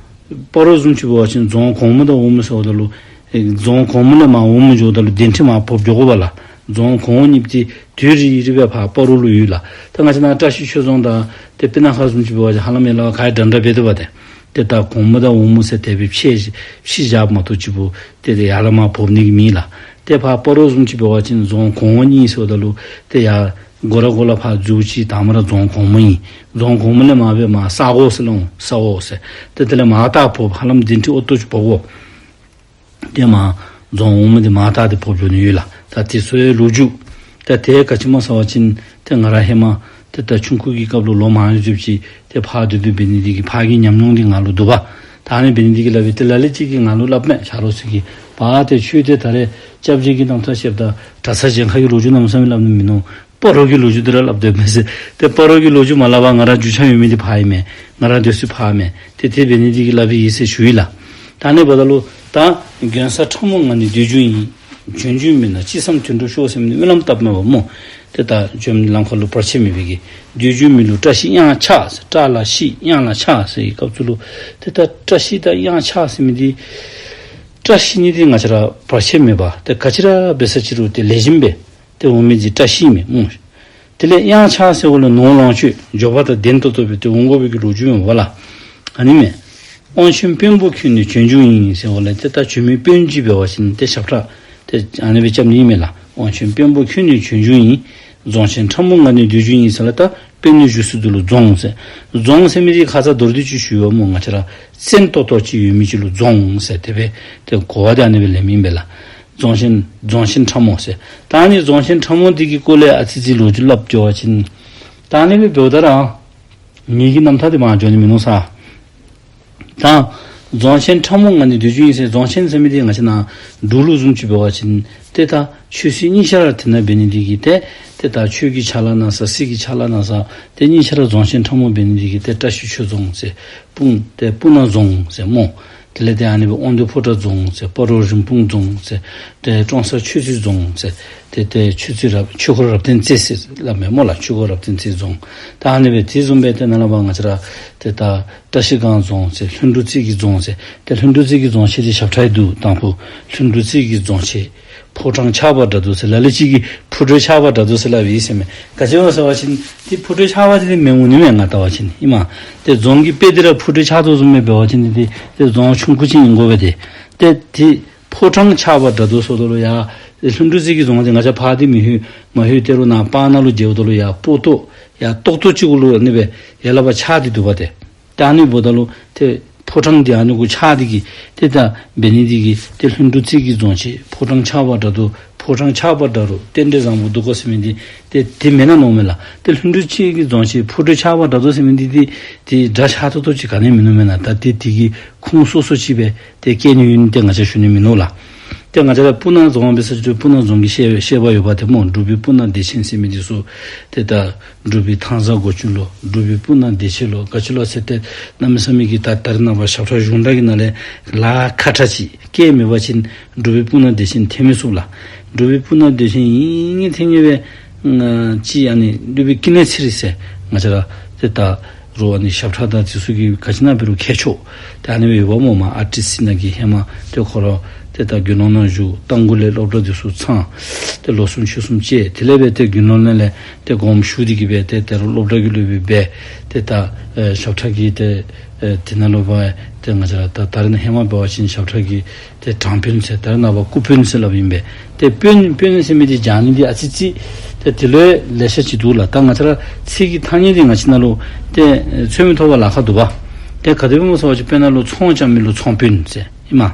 སྤ་རོ་བཟུམ་ཅིག་འབད་བ་ཅིན་རྫོང་གོང་མ་དང་འོག་མ་ཟེརཝ་ད་ལུ་ རྫོང་གོང་མ་ལས་མར་འོག་མ་འགྱོཝ་ད་ལུ་གདན་ཁྲི་མར་ཕབ་འགྱོ་དགོ་པས་ལགས། རྫོང་གོང་འོག་གཉིས་འདི་དུས་རེ་རེ་སྦེ་ཕར་སྤ་རོ་ལུ་ཡོད་ལགས། ད་ང་བཅས་ནཱ་བཀྲ་ཤིས་ཆོས་རྫོང་དང་ཏེ་སྤུ་ན་ཁ་བཟུམ་ཅིག་འབད་བ་ཅིན་ཧ་ལམ་ཡར་ལས་ཕར་ག་ཡང་འདྲན་འདྲ་འབད་དོ་བ་ཏེ། ཏེ་ད་གོང་མ་དང་འོག་མ་ཟེར་དེ་སྦེ་ཕྱེ་ཕྱེ་བཞགཔ་མ་གཏོགས་གཅིག་པུ་ཏེ་ཏེ་ཡར་ལས་མར་ཕབ་ནི་གི་མེད་ལགས། ཏེ་ཕར་སྤ་རོ་བཟུམ་ཅིག་འབད་བ་ཅིན་རྫོང་གོང་འོག་གཉིས་ཟེརཝ་ད་ལུ་ཏེ་ཡར་སྒོ་ར་སྒོ་ལས་ཕར་འཛུལཝ་ཅིག་དང་མ་ར་རྫོང་གོང་མ་ཨིན། རྫོང་གོང་མ་ལས་མར་སྦེ་མར་ས་འོག་ཟེར་ལོང་ས་འོག་ཟེར། ཏེ་དེ་ལས་མར་ད་ཕབ་ཧ་ལམ་གདན་ཁྲི་ཨོ་ཏོ་ཅིག་ཕབ་དགོ། ཏེ་མར་རྫོང་འོག་མ་འདི་མར་ད་ཏེ་ཕབ་འགྱོ་ནི་ཡོད་ལགས། ད་དེ་ཚུ་ཡང་ལོ་རྒྱུས། ད་དེ་ག་ཅི་སྨོ་ཟེར་བ་ཅིན་ཏེ་ང་ར་ཧེ་མ་ཏེ་ད་ཆུང་ཀུ་གི་སྐབས་ལུ་ལོ་མང་རབས་ཅིག་ཏེ་ཕར་སྡོད་སྡོདཔ་འབད་ནི་འདི་གིས་ཕར་གྱི་ཉམས་མྱོང་འདི་ང་ལུ་འདུག་པ། ད་ཨ་ནི་འབད་ནི་འདི་གིས་སླབ་པས། ཏེ་ལ་ལུ་ཅིག་གིས་ང་ལུ་སླབ་མས། ཆ་རོགས་ཚུ་གིས་པ་ཏེ་ཁྱོད་ཏེ་ད་རེས་སྐྱབས་རྗེ་གི་རྣམ་ཐར་བཤདཔ་ད་གྲྭ་ཚང་གཞན་ཁ་གི་ལོ་རྒྱུས་གནམ་མེད་ས་མེད་སླབ་ནི་མིན་ནུག། སྤ་རོ་གི་ལོ་རྒྱུས་འདི་ར་སླབ་སྡོད་མས་ཟེར། ཏེ་སྤ་རོ་གི་ལོ་རྒྱུས་མ་སླབ་པར་ང་ར་རྒྱུས་ཆ་ཡོད་མི་འདི་ཕར་ཨིན་མས། ང་ར་སྡོད་ས་ཕར་མས། ཏེ་དེ་འབད་ནི་འདི་གིས་སླབ་པའི་ཨིན་ཟེར་ཞུ་ཡི་ལགས། ད་ཨ་ནི་འབདཝ་ད་ལུ་ད་མགོན་ས་ཁྲ་མོ་ང་ནི་འདོད་རྒྱུ་ཡིན། བྱོན་རྒྱུའི་མི་ལ་ཅི་བསམ་དོན་འགྲུབ་ཤོག་ཟེར་མི་འདི་སྨོན་ལམ་བཏབ་མས་པ་སྨོ། ཏེ་ད་བྱོན་ལམ་ཁ་ལུ་བར་ཆད་མེད་པའི་གི། འདོད་རྒྱུའི་མི་ལུ་བཀྲ་ཤིས་གཡང་ཆགས་ཟེར། བཀྲ་ལ་ཤིས་གཡང་ལ་ཆགས་ཟེར་བའི་སྐབས་སུ་ལུ་ཏེ་ད་བཀྲ་ཤིས་དང་གཡང་ཆགས་ཟེར་མི་འདི་བཀྲ་ཤིས་ནི་འདི་ང་བཅས་ར་བར་ཆད་མེད་པ་ཏེ་ག་ཅི་ར་འབད་ས་ཅི་རུང་ཏེ་ལེགས་ཤོམ་སྦེ་ཏེ་འོང་མི་འདི་བཀྲ་ཤིས་མས་སྨོ། དེ་ལས་གཡང་ཆགས་ཟེརཝ་ལས་ནོར་ལོངས་སྤྱོད་འབྱོར་པ་དང་ལྡན་ཏོག་ཏོ་སྦེ་ཏེ་འོང་དགོ་པའི་གི་ལོ་རྒྱུས་ཨིན་པས་ལགས། ཨ་ནི་མས། དབང་ཆེན་དཔོན་པོ་ཁྱོད་ནི་བྱོན་རྒྱུ་ཡིན་ཟེརཝ་ལས་ཏེ་ད་བྱོན་མི་དཔོན་ཅིག་འབད་བ་ཅིན་ཏེ་ཞབས་ཁྲ་ཏེ་ཨ་ནི་སྦེ་རྐྱབ་ནི་ཨིན་མས་ལགས། དབང་ཆེན་དཔོན་པོ་ཁྱོད་ནི་བྱོན་རྒྱུ་ཡིན། རྫོང་ཆེན་ཁྲ་མོ་ང་ནི་འདོད་རྒྱུ་ཡིན་ཟེར་ལགས། ད་དཔོན་ནི་བཞུགས་ས་འདི་ལུ་རྫོང་ཟེར། རྫོང་ཟེར་མི་འདི་ཁ་ཙ་མདོར་བསྡུས་ཅིག་ཞུ་བ་སྨོ། ང་བཅས་ར་བཙན་ཏོག་ཏོ་ཅིག་ཡོད་མི་ཅིག་ལུ་རྫོང་ཟེར་དེ་སྦེ་ཏེ་གོ་བ་འདི་ཨ་ནི་སྦེ་ལེན་མི་ཨིན་པས་ལགས། རྫོང་ཆེན་རྫོང་ཆེན་ཁྲ་མོ་ཟེར། ད་ཨ་ནི་རྫོང་ཆེན་ཁྲ་མོ་འདི་གི་སྐོར་ལས་ཨ་ཙི་ཙི་ལོ་རྒྱུས་སླབ་འགྱོ་བ་ཅིན་ད་ཨ་ནི་སྦེ་འབདཝ་ད་ར་ངེ་གི་རྣམ་ཐར་འདི་མར་འགྱོ་ནི་མིན་ནུག་ས། ད་རྫོང་ཆེན་ཁྲ་མོ་ང་ནི་འདོད་རྒྱུ་ཡིན་ཟེར། རྫོང་ཆེན་ཟེར་མི་འདི་ང་བཅས་ནཱ་འབྲུག་ལུ་བཟུམ་ཅིག་འབད་བ་ཅིན་ཏེ་ད་ཆོས་སྲིད་གཉིས་ཆ་ར་དེ་ནང་འབད་ནི་འདི་གིས་ཏེ་ཏེ་ད་ཆོས་ཀྱི་ཕྱག་ལཱ་གནང་ས་སྲིད་ཀྱི་ཕྱག་ལཱ་གནང་ས་ཏེ་གཉིས་ཆ་ར་རྫོང་ཆེན་ཁྲ་མོ་འབད་ནི་འདི་གིས་ཏེ་བཀྲ་ཤིས་ཆོས་རྫོང་ཟེར། སྤུངས་ཏེ་སྤུ་ན་རྫོང་ཟེར་སྨོ། དེ་ལས་ཏེ་ཨ་ནི་སྦེ་དབང་འདུས་ཕོ་བྲང་རྫོང་ཟེར། སྤ་རོ་རིན་སྤུངས་རྫོང་ཟེར། ཏེ་ཀྲོང་གསར་ཆོས་རྩེ་རྫོང་ཟེར། ཏེ་ཏེ་ཆོས་རྩེ་རབ་ཆོས་འཁོར་རབ་བརྟན་རྩེ་ཟེར་སླབ་མས་སྨོ་ལགས། ཆོས་འཁོར་རབ་བརྟན་རྩེ་རྫོང་། ད་ཨ་ནི་སྦེ་དེ་བཟུམ་སྦེ་ཏེ་ནཱ་ལས་ཕར་ང་བཅས་ར་ཏེ་ད་བཀྲ་ཤིས་སྒང་རྫོང་ཟེར། ལྷུན་གྲུབ་རྩེ་གི་རྫོང་ཟེར། ཏེ་ལྷུན་གྲུབ་རྩེ་གི་རྫོང་ཆེན་འདི་ཞབས་ཁྲ་ཡང་འདུག། དང་ཕུ་ལྷུན་གྲུབ་རྩེ་གི་རྫོང་ཆེན། ཕོ་བྲང་ཆགས་པ་འདྲ་འདུག་ཟེར། ལ་ལུ་ཅིག་གིས་ཕོ་བྲང་ཆགས་པ་འདྲ་འདུག་ཟེར་སླབ་ཨིན་ཟེར་མས། ག་ཅི་སྨོ་ཟེར་བ་ཅིན་ཏེ་ཕོ་བྲང་ཆགས་པ་འདི་མི་འོང་ནི་མས། ང་བལྟ་བ་ཅིན་ཨིན་མས། ཏེ་རྫོང་གི་དཔེ་འདི་ར་ཕོ་བྲང་ཆགས་དོ་བཟུམ་སྦེ་འབད་བ་ཅིན་ཏེ་ཏེ་རྫོང་ཆུང་ཀུ་ཅིག་ཨིན་དགོ་པས་ཏེ། ཏེ་ཏེ་ཕོ་བྲང་ཆགས་པ་འདྲ་འདུག་ཟེརཝ་ད་ལུ་ཡར་ལྷུན་གྲུབ་རྩེ་གི་རྫོང་འདི་ང་བཅས་ཕར་འདི་མི་ལྷོད་མ་ལྷོད་ཏེ་རུང་ནཱ་སྤང་ནང་ལུ་མཇལཝ་ད་ལུ་ཡར་སྤོ་ཏོ་ཡར་ཏོག་ཏོ་ཅིག་གུ་ལུ་ཨ་ནི་སྦེ་ཡར་ལས་ཕར་ཆགས་ཏེ་འདུག་པ་ཏེ། ད་ཨ་ནི་འབདཝ་ད་ལུ་ཏེ་ཕོ་བྲང་འདི་ཨ་ནི་གུ་ཆགས་ཏེ་གིས་ཏེ་ད་འབད་ནི་འདི་གིས་ཏེ་ལྷུན་གྲུབ་རྩེ་གི་རྫོང་ཆེན་ཕོ་བྲང་ཆགས་པ་འདྲ་འདུག། ཕོ་བྲང་ཆགས་པ་འདྲ་རུང་རྟེན་འབྲེལ་བཟང་པོ་འདུག་གོ་ཟེར་མི་འདི་ཏེ་དེ་མེན་ན་མནོཝ་མས་ལགས། ཏེ་ལྷུན་གྲུབ་རྩེ་གི་རྫོང་ཆེན་ཕོ་བྲང་ཆགས་པ་འདྲ་འདུག་ཟེར་མི་འདི་ཏེ་ཏེ་འདྲ་ཆགས་ཏོག་ཏོ་ཅིག་ག་ནི་མིན་ནུག་མེན་ན། ད་ཏེ་དེ་གི་ཁུངས་སོ་སོ་ཅིག་སྦེ་ཏེ་བཀལ་ནི་ཡོད་ནི་ཏེ་ང་བཅས་ཞུ་ནི་མིན་ནུག་ལགས། ཏེ་ང་བཅས་ར་སྤུ་ན་རྫོང་འབད་ས་ཅིག་སྤུ་ན་རྫོང་གི་བཤད་བཤད་པ་ཡོད་པ་ཏེ་སྨོ། འབྲུག་པའི་སྤུ་ན་བདེ་ཆེན་ཟེར་མི་འདི་ཚུ་ཏེ་ད་འབྲུག་པའི་ཐང་བཟའ་སྒོ་ཅུང་ལོ། འབྲུག་པའི་སྤུ་ན་བདེ་ཆེན་ལོ། ག་ཅི་ལོ་ཟེར་ཏེ་གནམ་མེད་ས་མེད་ཀྱི་ད་ད་རེས་ནངས་པ་ཞབས་ཁྲ་གཞུང་དག་གི་ནང་ལས་ལཱ་ཁག་ཁག་ཅིག་བཀལ་མེད་པ་ཅིན་འབྲུག་པའི་སྤུ་ན་བདེ་ཆེན་འཐོན་མི་ཚུགས་ལགས། འབྲུག་པའི་སྤུ་ན་བདེ་ཆེན་ཨིན་ངེས་འཐོན་ངེས་སྦེ་ཅིག་ཨ་ནི་འབྲུག་པའི་ཀུན་ལེགས་ཚེ་རིང་ཟེར་ང་བཅས་ར་ཏེ་ད་རུང་ཨ་ནི་ཞབས་ཁྲ་དང་དེ་ཚུ་གི་ག་ཅི་ཨིན་ན་འབད་རུང་མཁས་མཆོག་ཏེ་ཨ་ནི་སྦེ་ཡོདཔ་སྨོ། མར་ཨར་ཊི་སི་ནང་གི་ཧེ་མ་ཏེ་ཁོ་ར་ཏེ་ད་དགེ་སློང་ནང་བཞུགས། རྟ་མགོ་ལས་སློབ་གྲྭ་དེ་ཚུ་ཚང་། ཏེ་ལོ་གསུམ་ཕྱོགས་གསུམ་བཅད། དེ་ལས་འབད་ཏེ་དགེ་སློང་ནང་ལས་ཏེ་དགོངསམ་ཞུ་སྟེ་གིས་སྦེ་ཏེ་དེ་རུང་སློབ་གྲྭ་གི་སློབ་དཔོན་སྦེ་ཏེ་ད་ཨེ་ཞབས་ཁྲ་གི་ཏེ་ཨེ་དེ་ནང་ལུ་འབད་ཏེ་ང་བཅས་ར་ད་ད་རེས་ནངས་ཧེ་མ་འབད་བ་ཅིན་ཞབས་ཁྲ་གི་ཏེ་དྲང་དཔོན་ཟེར་ད་རེས་ནངས་པ་སྐུ་དཔོན་ཟེར་སླབ་ཨིན་པས། ཏེ་དཔོན་དཔོན་ཟེར་མི་འདི་སྦྱང་ནི་འདི་ཨ་ཙི་ཙི་ཏེ་དེ་ལུ་ལེ་ཤ་ཅིག་འདུག་ལགས། ད་ང་བཅས་ར་ཚིག་གི་ཐ་སྙད་འདི་ང་བཅས་ནང་ལུ་ཏེ་ཨེ་ཚོད་མི་ཐུབ་པར་ལཱ་ཁག་འདུག་པ། ཏེ་ག་དེ་སྦེ་སྨོ་ཟེར་བ་ཅིན་དཔེར་ན་ལུ་ཚོང་རྐྱབ་མི་ལུ་ཚོང་དཔོན་ཟེར་ཨིན་མས།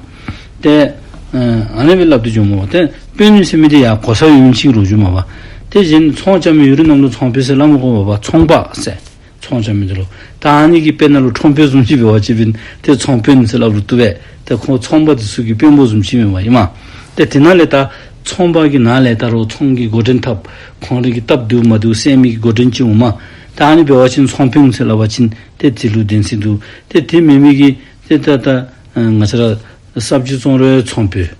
ཏེ་ཨེ་ཨ་ནི་སྦེ་སླབ་སྟེ་འགྱོཝ་སྨོ། ཏེ་དཔོན་ཟེར་མི་འདི་ཡང་གོ་ས་ཡོད་མི་ཅིག་ལུ་ཞུཝ་མས་པ། ཏེ་གཞན་ཚོང་རྐྱབ་མི་ཡོད་རུང་ནམ་ལུ་ཚོང་དཔོན་ཟེར་སླབ་མི་དགོ་པས་པ། ཚོང་པ་ཟེར། ཚོང་རྐྱབ་མི་འདི་ལུ། ད་ཨ་ནི་གི་དཔེར་ན་ལུ་ཁྲོམ་དཔོན་བཟུམ་ཅིག་འབད་བ་ཅིན་ཏེ་ཚོང་དཔོན་ཟེར་སླབ་རུང་བཏུབ་པས། ཏེ་ཁོང་ཚོང་པ་འདི་ཚུ་གི་དཔོན་པོ་བཟུམ་ཅིག་མས་པ་ཨིན་མས། ཏེ་དེ་ནང་ལས་ད་ཚོང་པ་གི་ནང་ལས་ད་རུང་ཚོང་གི་འགོ་འདྲེན་འཐབ། ཁོང་རའི་གི་སྟབས་བདེཝ་མ་བདེཝ་སེལ་མི་གི་འགོ་འདྲེན་ཅིག་འོང་མས། ད་ཨ་ནི་འབད་བ་ཅིན་ཚོང་དཔོན་ཟེར་སླབ་པ་ཅིན་ཏེ་དེ་ལུ་བདེན་ཚིག་འདུག། ཏེ་དེ་མེན་མི་གི་ཏེ་ད་ད་ང་བཅས་ར་སབ་ཇི་བཙོང་རུང་ཚོང་དཔོན།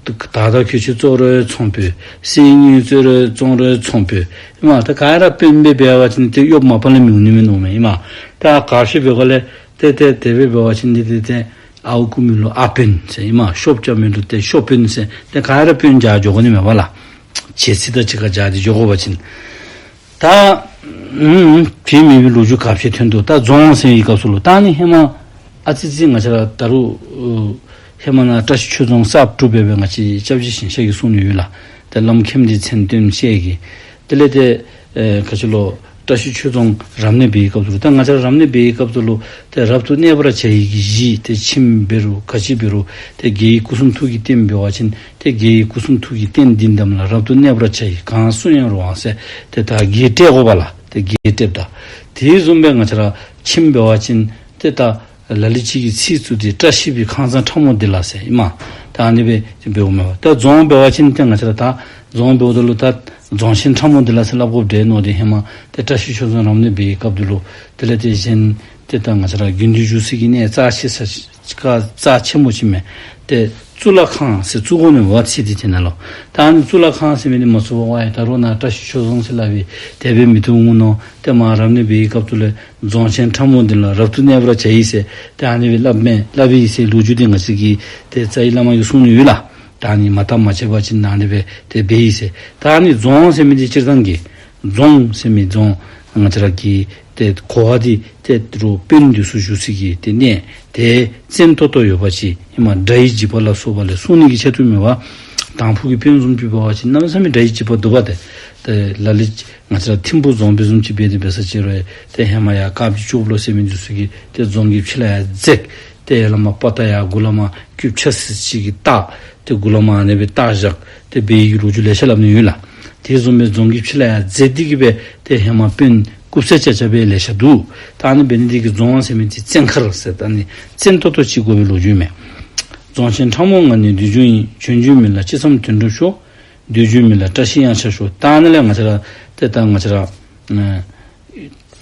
ད་ད་གོས་ཆེན་བཙོང་རུང་ཚོང་དཔོན། གསེར་དངུལ་བཙོང་རུང་བཙོང་རུང་ཚོང་དཔོན། ཨིན་མས། ད་ག་ར་དཔོན་སྦེ་འབད་བ་ཅིན་ཏེ་གཡོག་མ་པ་ལས་མི་འོང་ནི་མས་ནོ་མས་ཨིན་མས། ད་ག་ཅི་འབད་དགོ་ལས་ཏེ་ཏེ་དེ་སྦེ་འབད་བ་ཅིན་ཏེ་ཏེ་ཏེ་ ཨརཝ་རྐུ་མི་ལུ་ཨ་དཔོན་ཟེར་ཨིན་མས། ཤོབ་རྐྱབ་མི་ལུ་ཏེ་ཤོབ་དཔོན་ཟེར། ཏེ་ག་ར་དཔོན་སྦྱར་འགྱོ་དགོ་ནི་མས་པ་ལགས། བྱེད་ཚིག་དང་གཅིག་ཁར་སྦྱར་ཏེ་འགྱོ་དགོ་པ་ཅིན། ད་ཨུམ་བྱེད་མེད་པའི་ལོ་རྒྱུས་ག་བྱེད་དོན་དུ། ད་རྫོང་ཟེར་བའི་སྐབས་སུ་ལུ་ད་ནི་ཧེ་མ་ཨ་ཙི་ཙི་ང་བཅས་ར་ད་རུང་ཨོ་ཧེ་མ་ནཱ་བཀྲ་ཤིས་ཆོས་རྫོང་གསར་སྒྲུབ་འབད་བའི་ང་བཅས་སྐྱབས་རྗེ་ཞིང་གཤེགས་ཀྱིས་གསུངས་ནི་ཡོད་ལགས། ཏེ་བླམ་མཁྱེན་འདི་མཚན་དོན་བཤད་ཀྱི། དེ་ལས་ཏེ་ཨེ་ག་ཅི་ལོ་བཀྲ་ཤིས་ཆོས་རྫོང་རབ་གནས་འབད་བའི་སྐབས་སུ་ལུ། ད་ང་བཅས་ར་རབ་གནས་འབད་བའི་སྐབས་སུ་ལུ་ཏེ་རབ་ཏུ་གནས་པར་བྱ་ཡི་གི་གཞི་ཏེ་ཁྱིམ་འབད་རུང་ག་ཅི་འབད་རུང་ཏེ་རྒྱལ་བའི་སྐུ་གསུང་ཐུགས་ཀྱི་རྟེན་འབད་བ་ཅིན་ཏེ་རྒྱལ་བའི་སྐུ་གསུང་ཐུགས་ཀྱི་རྟེན་འདི་འདམ་ལ་རབ་ཏུ་གནས་པར་བྱ་ཡི་གང་སུ་ཡང་རུང་བ་ཟེར། ཏེ་ད་བརྒྱད་སྤྲད་དགོ་པ་ལགས། ཏེ་བརྒྱད་སྤྲདཔ་ད། དེ་བཟུམ་སྦེ་ང་བཅས་ར་ཁྱིམ་འབད་བ་ཅིན་ཏེ་ད་ལ་ལུ་ཅིག་གིས་ཚིག་བཙུགས་ཏེ་བཀྲ་ཤིས་པའི་ཁང་བཟང་ཁྲ་མོ་འདི་ལ་ཟེར་ཨིན་མས། ད་ཨ་ནི་སྦེ་འབདཝ་མས་པ། ད་རྫོང་འབད་བ་ཅིན་ཏེ་ང་བཅས་ར་ད་རྫོང་འབདཝ་ད་ལུ་ད་རྫོང་ཆེན་ཁྲ་མོ་འདི་ལ་ཟེར་སླབ་དགོཔ་འདྲས་མནོ་སྟེ་ཧེ་མ་ཏེ་བཀྲ་ཤིས་ཆོས་རྫོང་རབ་གནས་འབད་བའི་སྐབས་སུ་ལུ་དེ་ལས་ཏེ་གཞན་ཏེ་ད་ང་བཅས་ར་དགེ་འདུན་བཞུགས་ས་གི་གནས་རྩ་ཆེ་ས་ཅིག་ཁར་རྩ་ཆེན་པོ་ཅིག་མས། ཏེ་གཙུག་ལག་ཁང་ཟེར་བཙུགས་དགོ་ནི་མས་པ་ཚིག་འདི་དེ་ནང་ལུ། ད་ཨ་ནི་གཙུག་ལག་ཁང་ཟེར་མི་འདི་མ་བཙུགས་པར་ཡང་ད་རུང་ནཱ་བཀྲ་ཤིས་ཆོས་རྫོང་ཟེར་སླབ་པའི་དེ་སྦེ་མི་བཏུབ་འོང་མནོ། ཏེ་མར་རབ་གནས་འབད་བའི་སྐབས་སུ་ལས་རྫོང་ཆེན་ཁྲ་མོ་འདི་ལ་རབ་ཏུ་གནས་པར་བྱ་ཡི་ཟེར་ཏེ་ཨ་ནི་སྦེ་སླབ་མས་སླབ་ཨིན་ཟེར་ལོ་རྒྱུས་འདི་ང་བཅས་ཀྱི་ཏེ་རྩ་བའི་བླ་མ་གིས་གསུངས་ནི་ཡོད་ལགས། ད་ཨ་ནི་མ་བརྟག་མ་དཔྱད་པ་ཅིན་ཨ་ནི་སྦེ་ཏེ་འབད་ཡི་ཟེར། ད་ཨ་ནི་རྫོང་ཟེར་མི་འདི་སྤྱིར་བཏང་གི་རྫོང་ཟེར་མི་རྫོང་ང་བཅས་ར་གི་ཏེ་གོ་བ་འདི་ཏེ་རུང་དཔོན་འདི་ཚུ་བཞུགས་ས་གི་ཏེ་གནས་ཏེ་བཙན་ཏོག་ཏོ་ཡོད་པ་ཅིག་ཨིན་མས། དགྲ་ཡི་འཇིགས་པ་ལ་སོགས་པ་ལས་སྲུང་ནི་གི་ཆེད་དུ་མས་པ། དང་ཕུ་གི་དཔོན་བཟུམ་ཅིག་འབད་བ་ཅིན་གནམ་མེད་ས་མེད་དགྲ་ཡི་འཇིགས་པ་འདུག་པ། ཏེ་ཏེ་ལ་ལུ་ང་བཅས་ར་ཐིམ་ཕུག་རྫོང་དཔོན་བཟུམ་ཅིག་འབད་དེ་འབད་ས་ཅིག་རུང་ཏེ་ཧེ་མ་ཡར་དཀར་སྦིས་ཅོག་ལོ་ཟེར་མི་འདི་ཚུ་གིས་ཏེ་རྫོང་གི་ཕྱི་ལས་ཡར་འཛེགས། ཏེ་ཡར་ལས་མར་དཔའ་རྟགས་ཡར་མགུ་ལས་མར་སྐྱུག་ཆ་ཟེར་ཅིག་གིས་བཏགས། ཏེ་མགུ་ལས་མར་ཨ་ནི་སྦེ་བཏགས་བཞག་ཏེ་འབད་བའི་གི་ལོ་རྒྱུས་ལེ་ཤ་སླབ་ནི་ཡོད་ལགས། དེ་བཟུམ་སྦེ་རྫོང་གི་ཕྱི་ལས་ཡར་འཛེགས་ཏེ་གི་སྦེ་ཏེ་ཧེ་མ་དཔོན་རྐུབ་ཚད་ཆ་ཆ་སྦེ་ལེ་ཤ་འདུག། ད་ཨ་ནི་འབད་ནི་འདི་གིས་རྫོང་ཟེར་མི་འདི་བཙན་མཁར་ཟེར་ད་ཨ་ནི་བཙན་ཏོག་ཏོ་ཅིག་དགོ་པའི་ལོ་རྒྱུས་མས། རྫོང་ཆེན་ཁྲ་མོ་ང་ནི་འདོད་འཇོ་ཡིན། བྱོན་རྒྱུའི་མི་ལ་ཅི་བསམ་དོན་འགྲུབ་ཤོག། འདོད་འཇོའི་མི་ལ་བཀྲ་ཤིས་གཡང་ཆགས་ཤོག། ད་ཨ་ནི་ལས་ང་བཅས་ར་ཏེ་ད་ང་བཅས་ར་ཨ་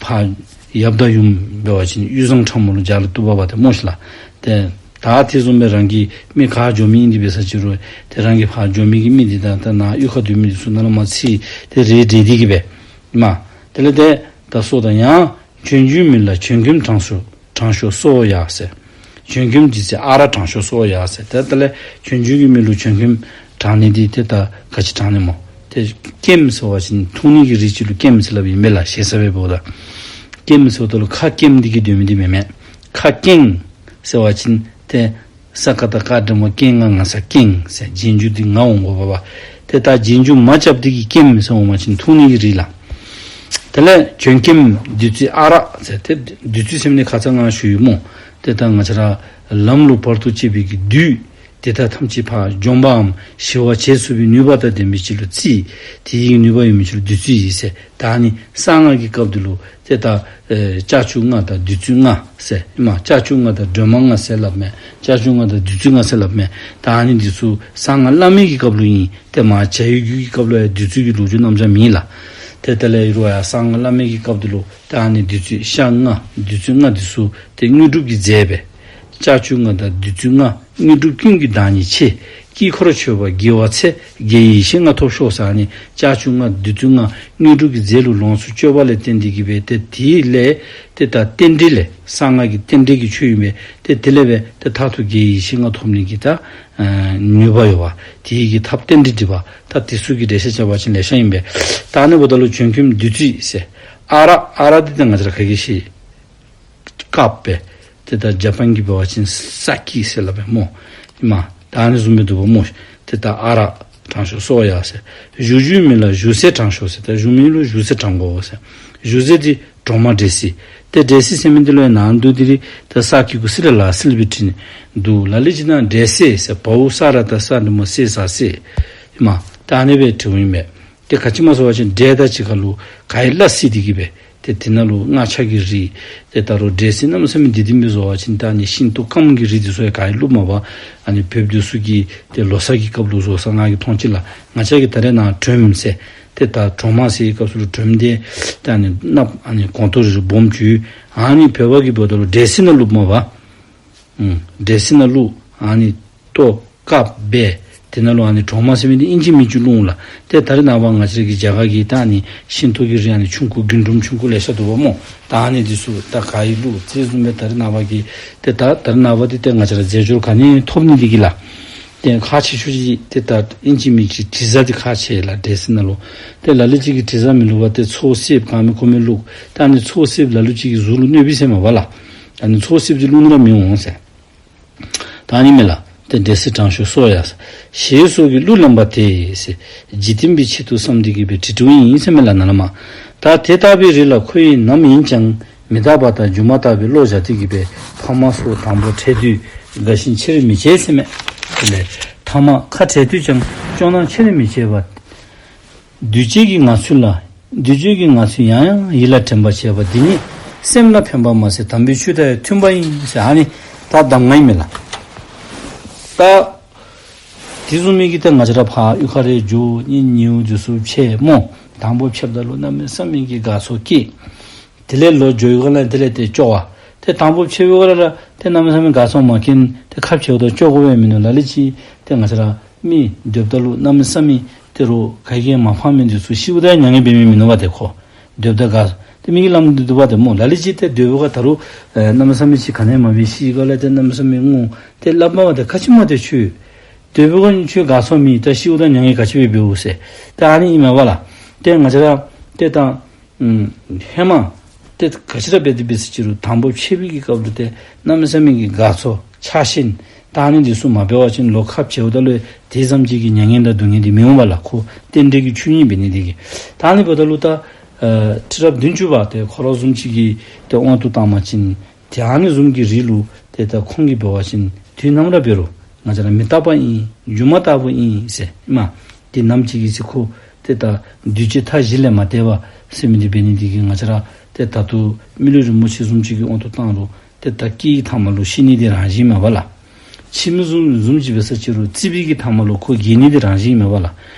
ཕར་ཡབ་དང་ཡུམ་འབད་བ་ཅིན་གཡུ་བཟང་ཁྲ་མོ་ལུ་ཇ་ལུ་བཏུབ་པ་པ་ཏེ་སྨོ་ཤི་ལགས། ཏེ་ད་དེ་བཟུམ་སྦེ་རང་གི་མི་ག་འགྱོ་མི་ཨིན་ཏེ་འབད་ས་ཅིག་རུང་ཏེ་རང་གི་ཕར་འགྱོ་མི་གི་མི་འདི་དང་ད་ནཱ་གཡུས་ཁར་སྡོད་མི་འདི་ཚུ་ནཱ་ལས་མར་ཚིག་ཏེ་རེ་འབྲི་སྟེ་གི་སྦེ་མས། དེ་ལས་ཏེ་ད་སོགས་དང་ཡང་བྱོན་རྒྱུའི་མི་ལ་བྱོན་སྐྱེམས་དྲངས་ཤོག་དྲངས་ཤོག་གསོལ་ཡ་ཟེར། བྱོན་སྐྱེམས་འདི་ཚེ་ཨ་རག་དྲངས་ཤོག་གསོལ་ཡ་ཟེར། ཏེ་དེ་ལས་བྱོན་རྒྱུའི་མི་ལུ་བྱོན་སྐྱེམས་དྲངས་ནི་འདི་ཏེ་ད་ག་ཅི་དྲངས་ནི་སྨོ། ཏེ་སྐྱེམས་ཟེར་བ་ཅིན་འཐུང་ནི་གི་རིགས་ཅིག་ལུ་སྐྱེམས་ཟེར་སླབ་ཨིན་མས་ལགས། ཞེ་ས་སྦེ་འབདཝ་ད། སྐྱེམས་ཟེརཝ་ད་ལུ་ཁ་སྐྱེམས་ཏེ་གི་སྡོད་མི་འདི་མེན་མས། ཁ་སྐྱེངས་ཟེར་བ་ཅིན་ཏེ་ས་ཀ་བཏགས་སྐ་འགྲེང་བུ་སྐྱེ་ང་ང་ས་སྐྱེངས་ཟེར་རྗེས་འཇུག་འདི་ང་འོང་དགོ་པ་པ། ཏེ་ད་རྗེས་འཇུག་མ་རྐྱབ་སྟེ་གི་སྐྱེམས་ཟེར་འོང་བ་ཅིན་འཐུང་ནི་གི་རིགས་ལགས། དེ་ལས་བྱོན་སྐྱེམས་བདུད་རྩི་ཨ་རག་ཟེར། ཏེ་བདུད་རྩི་ཟེར་མི་འདི་ཁ་ཙ་ང་ཞུ་ཡི་སྨོ། ཏེ་ད་ང་བཅས་ར་ལམ་ལུ་བར་དུ་གཅོད་པའི་གི་བདུད་དེ་དག་ཐམས་ཅད་ཕར་འཇོམས་པའམ་ཞི་བར་བྱེད་ཚུགས་པའི་ནུས་པ་དང་ལྡན་པའི་ཅིག་ལུ་རྩི། དེ་ཡི་ནུས་པ་ཡོད་མི་ཅིག་ལུ་བདུད་རྩི་ཟེར། ད་ཨ་ནི་གསང་སྔགས་ཀྱི་སྐབས་འདི་ལུ་ཏེ་ད་ཨེ་ལྕགས་ཀྱུ་ལྔ་དང་བདུད་རྩི་ལྔ་ཟེར་ཨིན་མས། ལྕགས་ཀྱུ་ལྔ་དང་སྒྲོལ་མ་ལྔ་ཟེར་སླབ་མས། ལྕགས་ཀྱུ་ལྔ་དང་བདུད་རྩི་ལྔ་ཟེར་སླབ་མས། ད་ཨ་ནི་འདི་ཚུ་གསང་སྔགས་བླ་མེད་ཀྱི་སྐབས་ལུ་ཨིན། ཏེ་མར་བྱ་བའི་རྒྱུད་ཀྱི་སྐབས་ལུ་ཡང་བདུད་རྩི་གི་ལོ་རྒྱུས་རྣམ་གཞག་མེད་ལགས། ཏེ་དེ་ལས་ཡུལ་བ་ཡང་གསང་སྔགས་བླ་མེད་ཀྱི་སྐབས་འདི་ལུ་ཏེ་ཨ་ནི་བདུད་རྩི་ཤ་ལྔ་བདུད་རྩི་ལྔ་འདི་ཚུ་ཏེ་དངོས་གྲུབ་ཀྱི་རྫས་སྦེ་ལྕགས་ཀྱུ་ལྔ་དང་བདུད་རྩི་ལྔ་དངོས་གྲུབ་ཀུན་གྱི་བདག་ཉིད་ཆེ། དཀྱིལ་འཁོར་མཆོད་པ་དགེ་བ་ཚེ་དགེ་ཡེ་ཤེས་ལྔ་ཐོབ་ཤོག་ཟེར་ཨ་ནི་ལྕགས་ཀྱུ་ལྔ་བདུད་རྩི་ལྔ་དངོས་གྲུབ་ཀྱི་རྫས་ལུ་ལོངས་སུ་སྤྱོད་པ་ལས་བརྟེན་ཏེ་གི་སྦེ་ཏེ་དེ་ལས་ཏེ་ད་རྟེན་འབྲེལ་ལས་གསང་སྔགས་ཀྱི་རྟེན་འབྲེལ་གྱི་ཆོས་ཨིན་པས། ཏེ་དེ་ལས་སྦེ་ཏེ་མཐར་ཐུག་དགེ་ཡེ་ཤེས་ལྔ་ཐོབ་ནི་གི་ད་ཨ་ནུས་པ་ཡོད་པ། དེ་གི་ཐབས་རྟེན་འབྲེལ་འགྲིག་པ། ད་དེ་ཚུ་གི་འགྲེལ་བཤད་རྐྱབ་པ་ཅིན་ལེ་ཤ་ཨིན་པས། ད་ཨ་ནི་འབདཝ་ད་ལུ་བྱོན་སྐྱེམས་བདུད་རྩི་ཟེར། ཨ་རག་ཨ་རག་འདི་ད་ང་བཅས་ར་ག་གིས་ཤེས། དཀརཔོ་སྦེ། ཏེ་ད་ཇ་པཱན་གྱི་འབད་བ་ཅིན་ས་ཀྱི་ཟེར་སླབ་པས་སྨོ། ཨིན་མས། ད་ཨ་ནི་བཟུམ་སྦེ་འདུག་པ་སྨོ། ཏེ་ད་ཨ་རག་དྲངས་ཤོག་གསོལ་ཡ་ཟེར། བཞུགས་རྒྱུའི་མི་ལ་བཞུགས་ཟས་དྲངས་ཤོག་ཟེར། ད་བཞུགས་མི་ལུ་བཞུགས་ཟས་དྲངས་དགོ་ཟེར། བཞུགས་ཟས་འདི་གྲོ་མ་འབྲས་སིལ། ཏེ་འབྲས་སིལ་ཟེར་མི་འདི་ལུ་ཡང་ནང་དུ་འདི་རི་ད་ས་ཀྱི་གུ་སི་ལ་ལ་སིལ་སྦེ་བྲིས་ནི་འདུག། ལ་ལུ་ཅིག་ནང་འབྲས་སེ་ཟེར། བའོ་ས་ར་བཏགས་སྲ་འགྲེང་བུ་སེ་ས་སེ། ཨིན་མས། ད་ཨ་ནི་སྦེ་བྲིཝ་ཨིན་པས། ཏེ་ག་ཅི་སྨོ་ཟེར་བ་ཅིན་འབྲས་དང་གཅིག་ཁར་ལུ་ག་ཡི་ལ་སིལ་ཏེ་གི་སྦེ། ཏེ་དེ་ནང་ལུ་མངར་ཆ་གི་རིགས། ཏེ་ད་རུང་འབྲས་སིལ་གནམ་མེད་ས་མེད་འདི་འདི་སྦེ་བཟོ་བ་ཅིན་ད་ཨ་ནི་ཤིང་ཏོག་སྐམ་གྱི་རིགས་འདི་ཚུ་ཡང་ག་ཡི་བླུགཔ་མས་པ། ཨ་ནི་བོདཔ་འདི་ཚུ་གིས་ཏེ་ལོ་གསར་གྱི་སྐབས་ལུ་བཟོ་ས་ང་གིས་མཐོང་ཅི་ལགས། ང་བཅས་ཀྱི་ད་རེས་ནཱ་དྲོནམ་ཟེར། ཏེ་ད་གྲོ་མ་ཟེར་བའི་སྐབས་སུ་ལུ་དྲོནམ་འདི་ཏེ་ཨ་ནི་གནགཔོ་ཨ་ནི་སྒོང་རྡོག་རིལ་རི་སྦོམ་ཅིག། ཨ་ནི་བོད་པ་གིས་འབདཝ་ད་ལུ་འབྲས་སིལ་ནང་བླུགཔ་མས་པ། ཨུམ། འབྲས་སིལ་ནང་བླུག། ཨ་ནི་ལྟོ་དཀརཔོ་སྦེ། དེ་ནང་ལུ་ཨ་ནི་གྲོ་མ་ཟེར་མི་འདི་ཨིན་ཅི་མིན་ཅི་བླུགས་འོང་ལགས། ཏེ་ད་རེས་ནངས་པ་ང་བཅས་ཀྱི་རྒྱ་གར་གྱི་ད་ཨ་ནི་ཤིང་ཏོག་གི་རིགས་ཨ་ནི་ཆུང་ཀུ་རྒུན་འབྲུམ་ཆུང་ཀུ་ལེ་ཤ་འདུག་པ་སྨོ། ད་ཨ་ནི་འདི་ཚུ་ད་ག་ཡི་བླུགས་དེ་བཟུམ་སྦེ་ད་རེས་ནངས་པ་གི་ཏེ་ད་ད་རེས་ནངས་པ་འདི་ཏེ་ང་བཅས་ར་རྫས་སྦྱོར་ག་ནི་ཐོབ་ནི་འདི་གིས་ལགས། ཏེ་ཁག་ཆེ་ཤོས་ཅིག་ཏེ་ད་ཨིན་ཅི་མིན་ཅི་དྲི་བཟང་འདི་ཁག་ཆེ་ལགས། འབྲས་སིལ་ནང་ལུ་ཏེ་ལ་ལུ་ཅིག་གིས་དྲི་བཟང་མི་བླུགས་པར་ཏེ་ཚོད་བསྲེ་གང་མེད་གོ་མེད་བླུགས། ད་ཨ་ནི་ཚོད་བསྲེ་ལ་ལུ་ཅིག་གིས་གཟུགས་ལུ་གནོད་པས་ཟེར་མས་པ་ལགས། ཨ་ནི་ཚོད་བསྲེ་འདི་བླུགས་ནི་ར་མི་འོང་ཟེར། ད་ཨ་ནི་མས་ལགས། ཏེ་འབྲས་སིལ་དྲང་ཤོས་སོ་ཡ་ཞེས་སོགས་ཀྱི་གླུ་ལེན་པ་དེ་ཟེར། འཇིག་རྟེན་པའི་ཆེད་དུ་བསམས་ཏེ་གི་སྦེ་བྲིས་བྲིསཝ་ཨིན་ཟེར་མས་ལགས་ནཱ་ལས་མར། ད་དེ་ལྟ་བུའི་རིགས་ལ་ཁོ་ཡིས་ནམ་ཡིན་ཀྱང་མི་རྟག་པ་དང་སྒྱུ་མ་ལྟ་བུའི་བློ་བཞག་སྟེ་གི་སྦེ་ཕ་མ་སོགས་དང་པོ་འཕྲད་དུས་དགའ་ཞེན་ཆེར་མི་བྱེད་ཟེར་མས། དེ་ལས་ཐ་མ་ཁ་བྲལ་དུས་ཀྱང་སྐྱོ་སྣང་ཆེར་མི་བྱེད་པ། འདུས་བྱས་ཀྱི་ངང་ཚུལ་ལ། འདུས་བྱས་ཀྱི་ངང་ཚུལ་ཡང་ཡང་ཡིད་ལ་དྲན་པར་བྱེད་པ་འདི་ཉིད་སེམས་ལ་ཕན་པ་མ་ཟད་དམ་པའི་ཆོས་དང་ཡང་མཐུན་པ་ཡིན་ཟེར། ཨ་ནི་ད་གདམས་ངག་ཨིན་མས་ལགས། ད་དེ་བཟུམ་མའི་གི་ཏེ་ང་བཅས་ར་ཕར་གཡུས་ཁ་རེ་འགྱོ་གཉེན་ཉེཝ་འདི་ཚུ་ཕྱད་སྨོ། དང་པོ་ཕྱདཔ་ད་ལུ་གནམ་མེད་ས་མེད་ཀྱི་དགའ་ཚོར་སྐྱེ། དེ་ལས་ལོག་འགྱོ་བའི་སྒང་ལས་དེ་ལས་ཏེ་སྐྱོ་བ། ཏེ་དང་པོ་ཕྱད་པའི་སྒང་ལས་ར་ཏེ་གནམ་མེད་ས་མེད་དགའ་ཚོར་མ་སྐྱེ་ན་ཏེ་ཁ་བྱལཝ་ད་སྐྱོ་དགོ་པས་མིན་ནུག་ལགས། ལ་ལུ་ཅིག་ཏེ་ང་བཅས་ར་མི་སྡོདཔ་ད་ལུ་གནམ་མེད་ས་མེད་ཏེ་རོགས་ག་གིས་མ་ཕངས་མི་འདི་ཚུ་ཤིཝ་ད་མྱ་ངན་འབད་མི་མིན་ནུག་པ། ཏེ་ཁོ་སྡོདཔ་ད་དགའ་ཏེ་མི་གི་ལམ་འདི་འདུག་པ་ཏེ་སྨོ། ལ་ལུ་ཅིག་ཏེ་སྡོད་པའི་སྒང་ད་རུང་ཨེ་གནམ་མེད་ས་མེད་ཅིག་ག་ནི་མ་འབད་ཤི་སྒང་ལས་ཏེ་གནམ་མེད་ས་མེད་ངུ། ཏེ་སླབ་མ་པ་ཏེ་ག་ཅི་སྨོ་ཏེ་ཁྱོད་སྡོད་པའི་སྒང་ཁྱོད་དགའ་ཚོར་མེད། ད་ཤིཝ་ད་མྱ་ངན་ག་ཅི་སྦེ་འབདཝ་ཟེར། ད་ཨ་ནི་ཨིན་མས་པ་ལགས། ཏེ་ང་བཅས་ར་ཏེ་ད་ཨུམ་ཧེ་མ་ཏེ་ག་ཅི་ར་འབད་དེ་འབད་ས་ཅི་རུང་དང་པོ་ཕྱད་པའི་གི་སྐབས་ལུ་ཏེ་གནམ་མེད་ས་མེད་ཀྱི་དགའ་ཚོར་ཆགས་ཞེན་ད་ཨ་ནི་འདི་ཚུ་མ་འབད་བ་ཅིན་ལོག་ཁ་བྱལཝ་ད་ལུ་དེ་ཙམ་ཅིག་གི་མྱ་ངན་དང་སྡུག་བསྔལ་འདི་མི་འོང་པ་ལགས། ཁོ་རྟེན་འབྲེལ་གྱི་ཆོས་ཉིད་འབད་ནི་འདི་གིས། ད་ཨ་ནི་འབདཝ་ད་ལུ་ད་ཨེ་ཁྲི་རབས་བདུན་ཅུ་པ་ཏེ་ཁོ་ར་བཟུམ་ཅིག་གིས་ཏེ་དབང་དུ་བཏང་བ་ཅིན་ཏེ་ཨ་ནི་བཟུམ་གྱི་རིགས་ལུ་ཏེ་ད་ཁོང་གིས་འབད་བ་ཅིན་དུས་ནམ་ར་འབད་རུང་ང་བཅས་ར་མི་རྟག་པ་ཨིན། སྒྱུ་མ་ལྟ་བུ་ཨིན་ཟེར་ཨིན་མས། ཏེ་ནམ་ཅིག་གི་ཚེ་ཁོ་ཏེ་ད་འདུས་བྱས་མཐའ་བཞི་ལས་མ་འདས་པ་ཟེར་མི་འདི་འབད་ནི་འདི་གིས་ང་བཅས་ར་ཏེ་ད་ལྟོ་མི་ལུས་རིན་པོ་ཆེ་བཟུམ་ཅིག་གི་དབང་དུ་བཏང་རུང་ཏེ་ད་སྐྱེ་བའི་ཐ་མ་ལུ་ཤི་ནི་འདི་རང་བཞིན་མས་པ་ལགས། ཁྱིམ་བཟུམ་བཟུམ་ཅིག་འབད་ས་ཅི་རུང་རྩིག་པའི་གི་ཐ་མ་ལུ་ཁོ་འགྱེལ་ནི་འདི་རང་བཞིན་མས་པ་ལགས།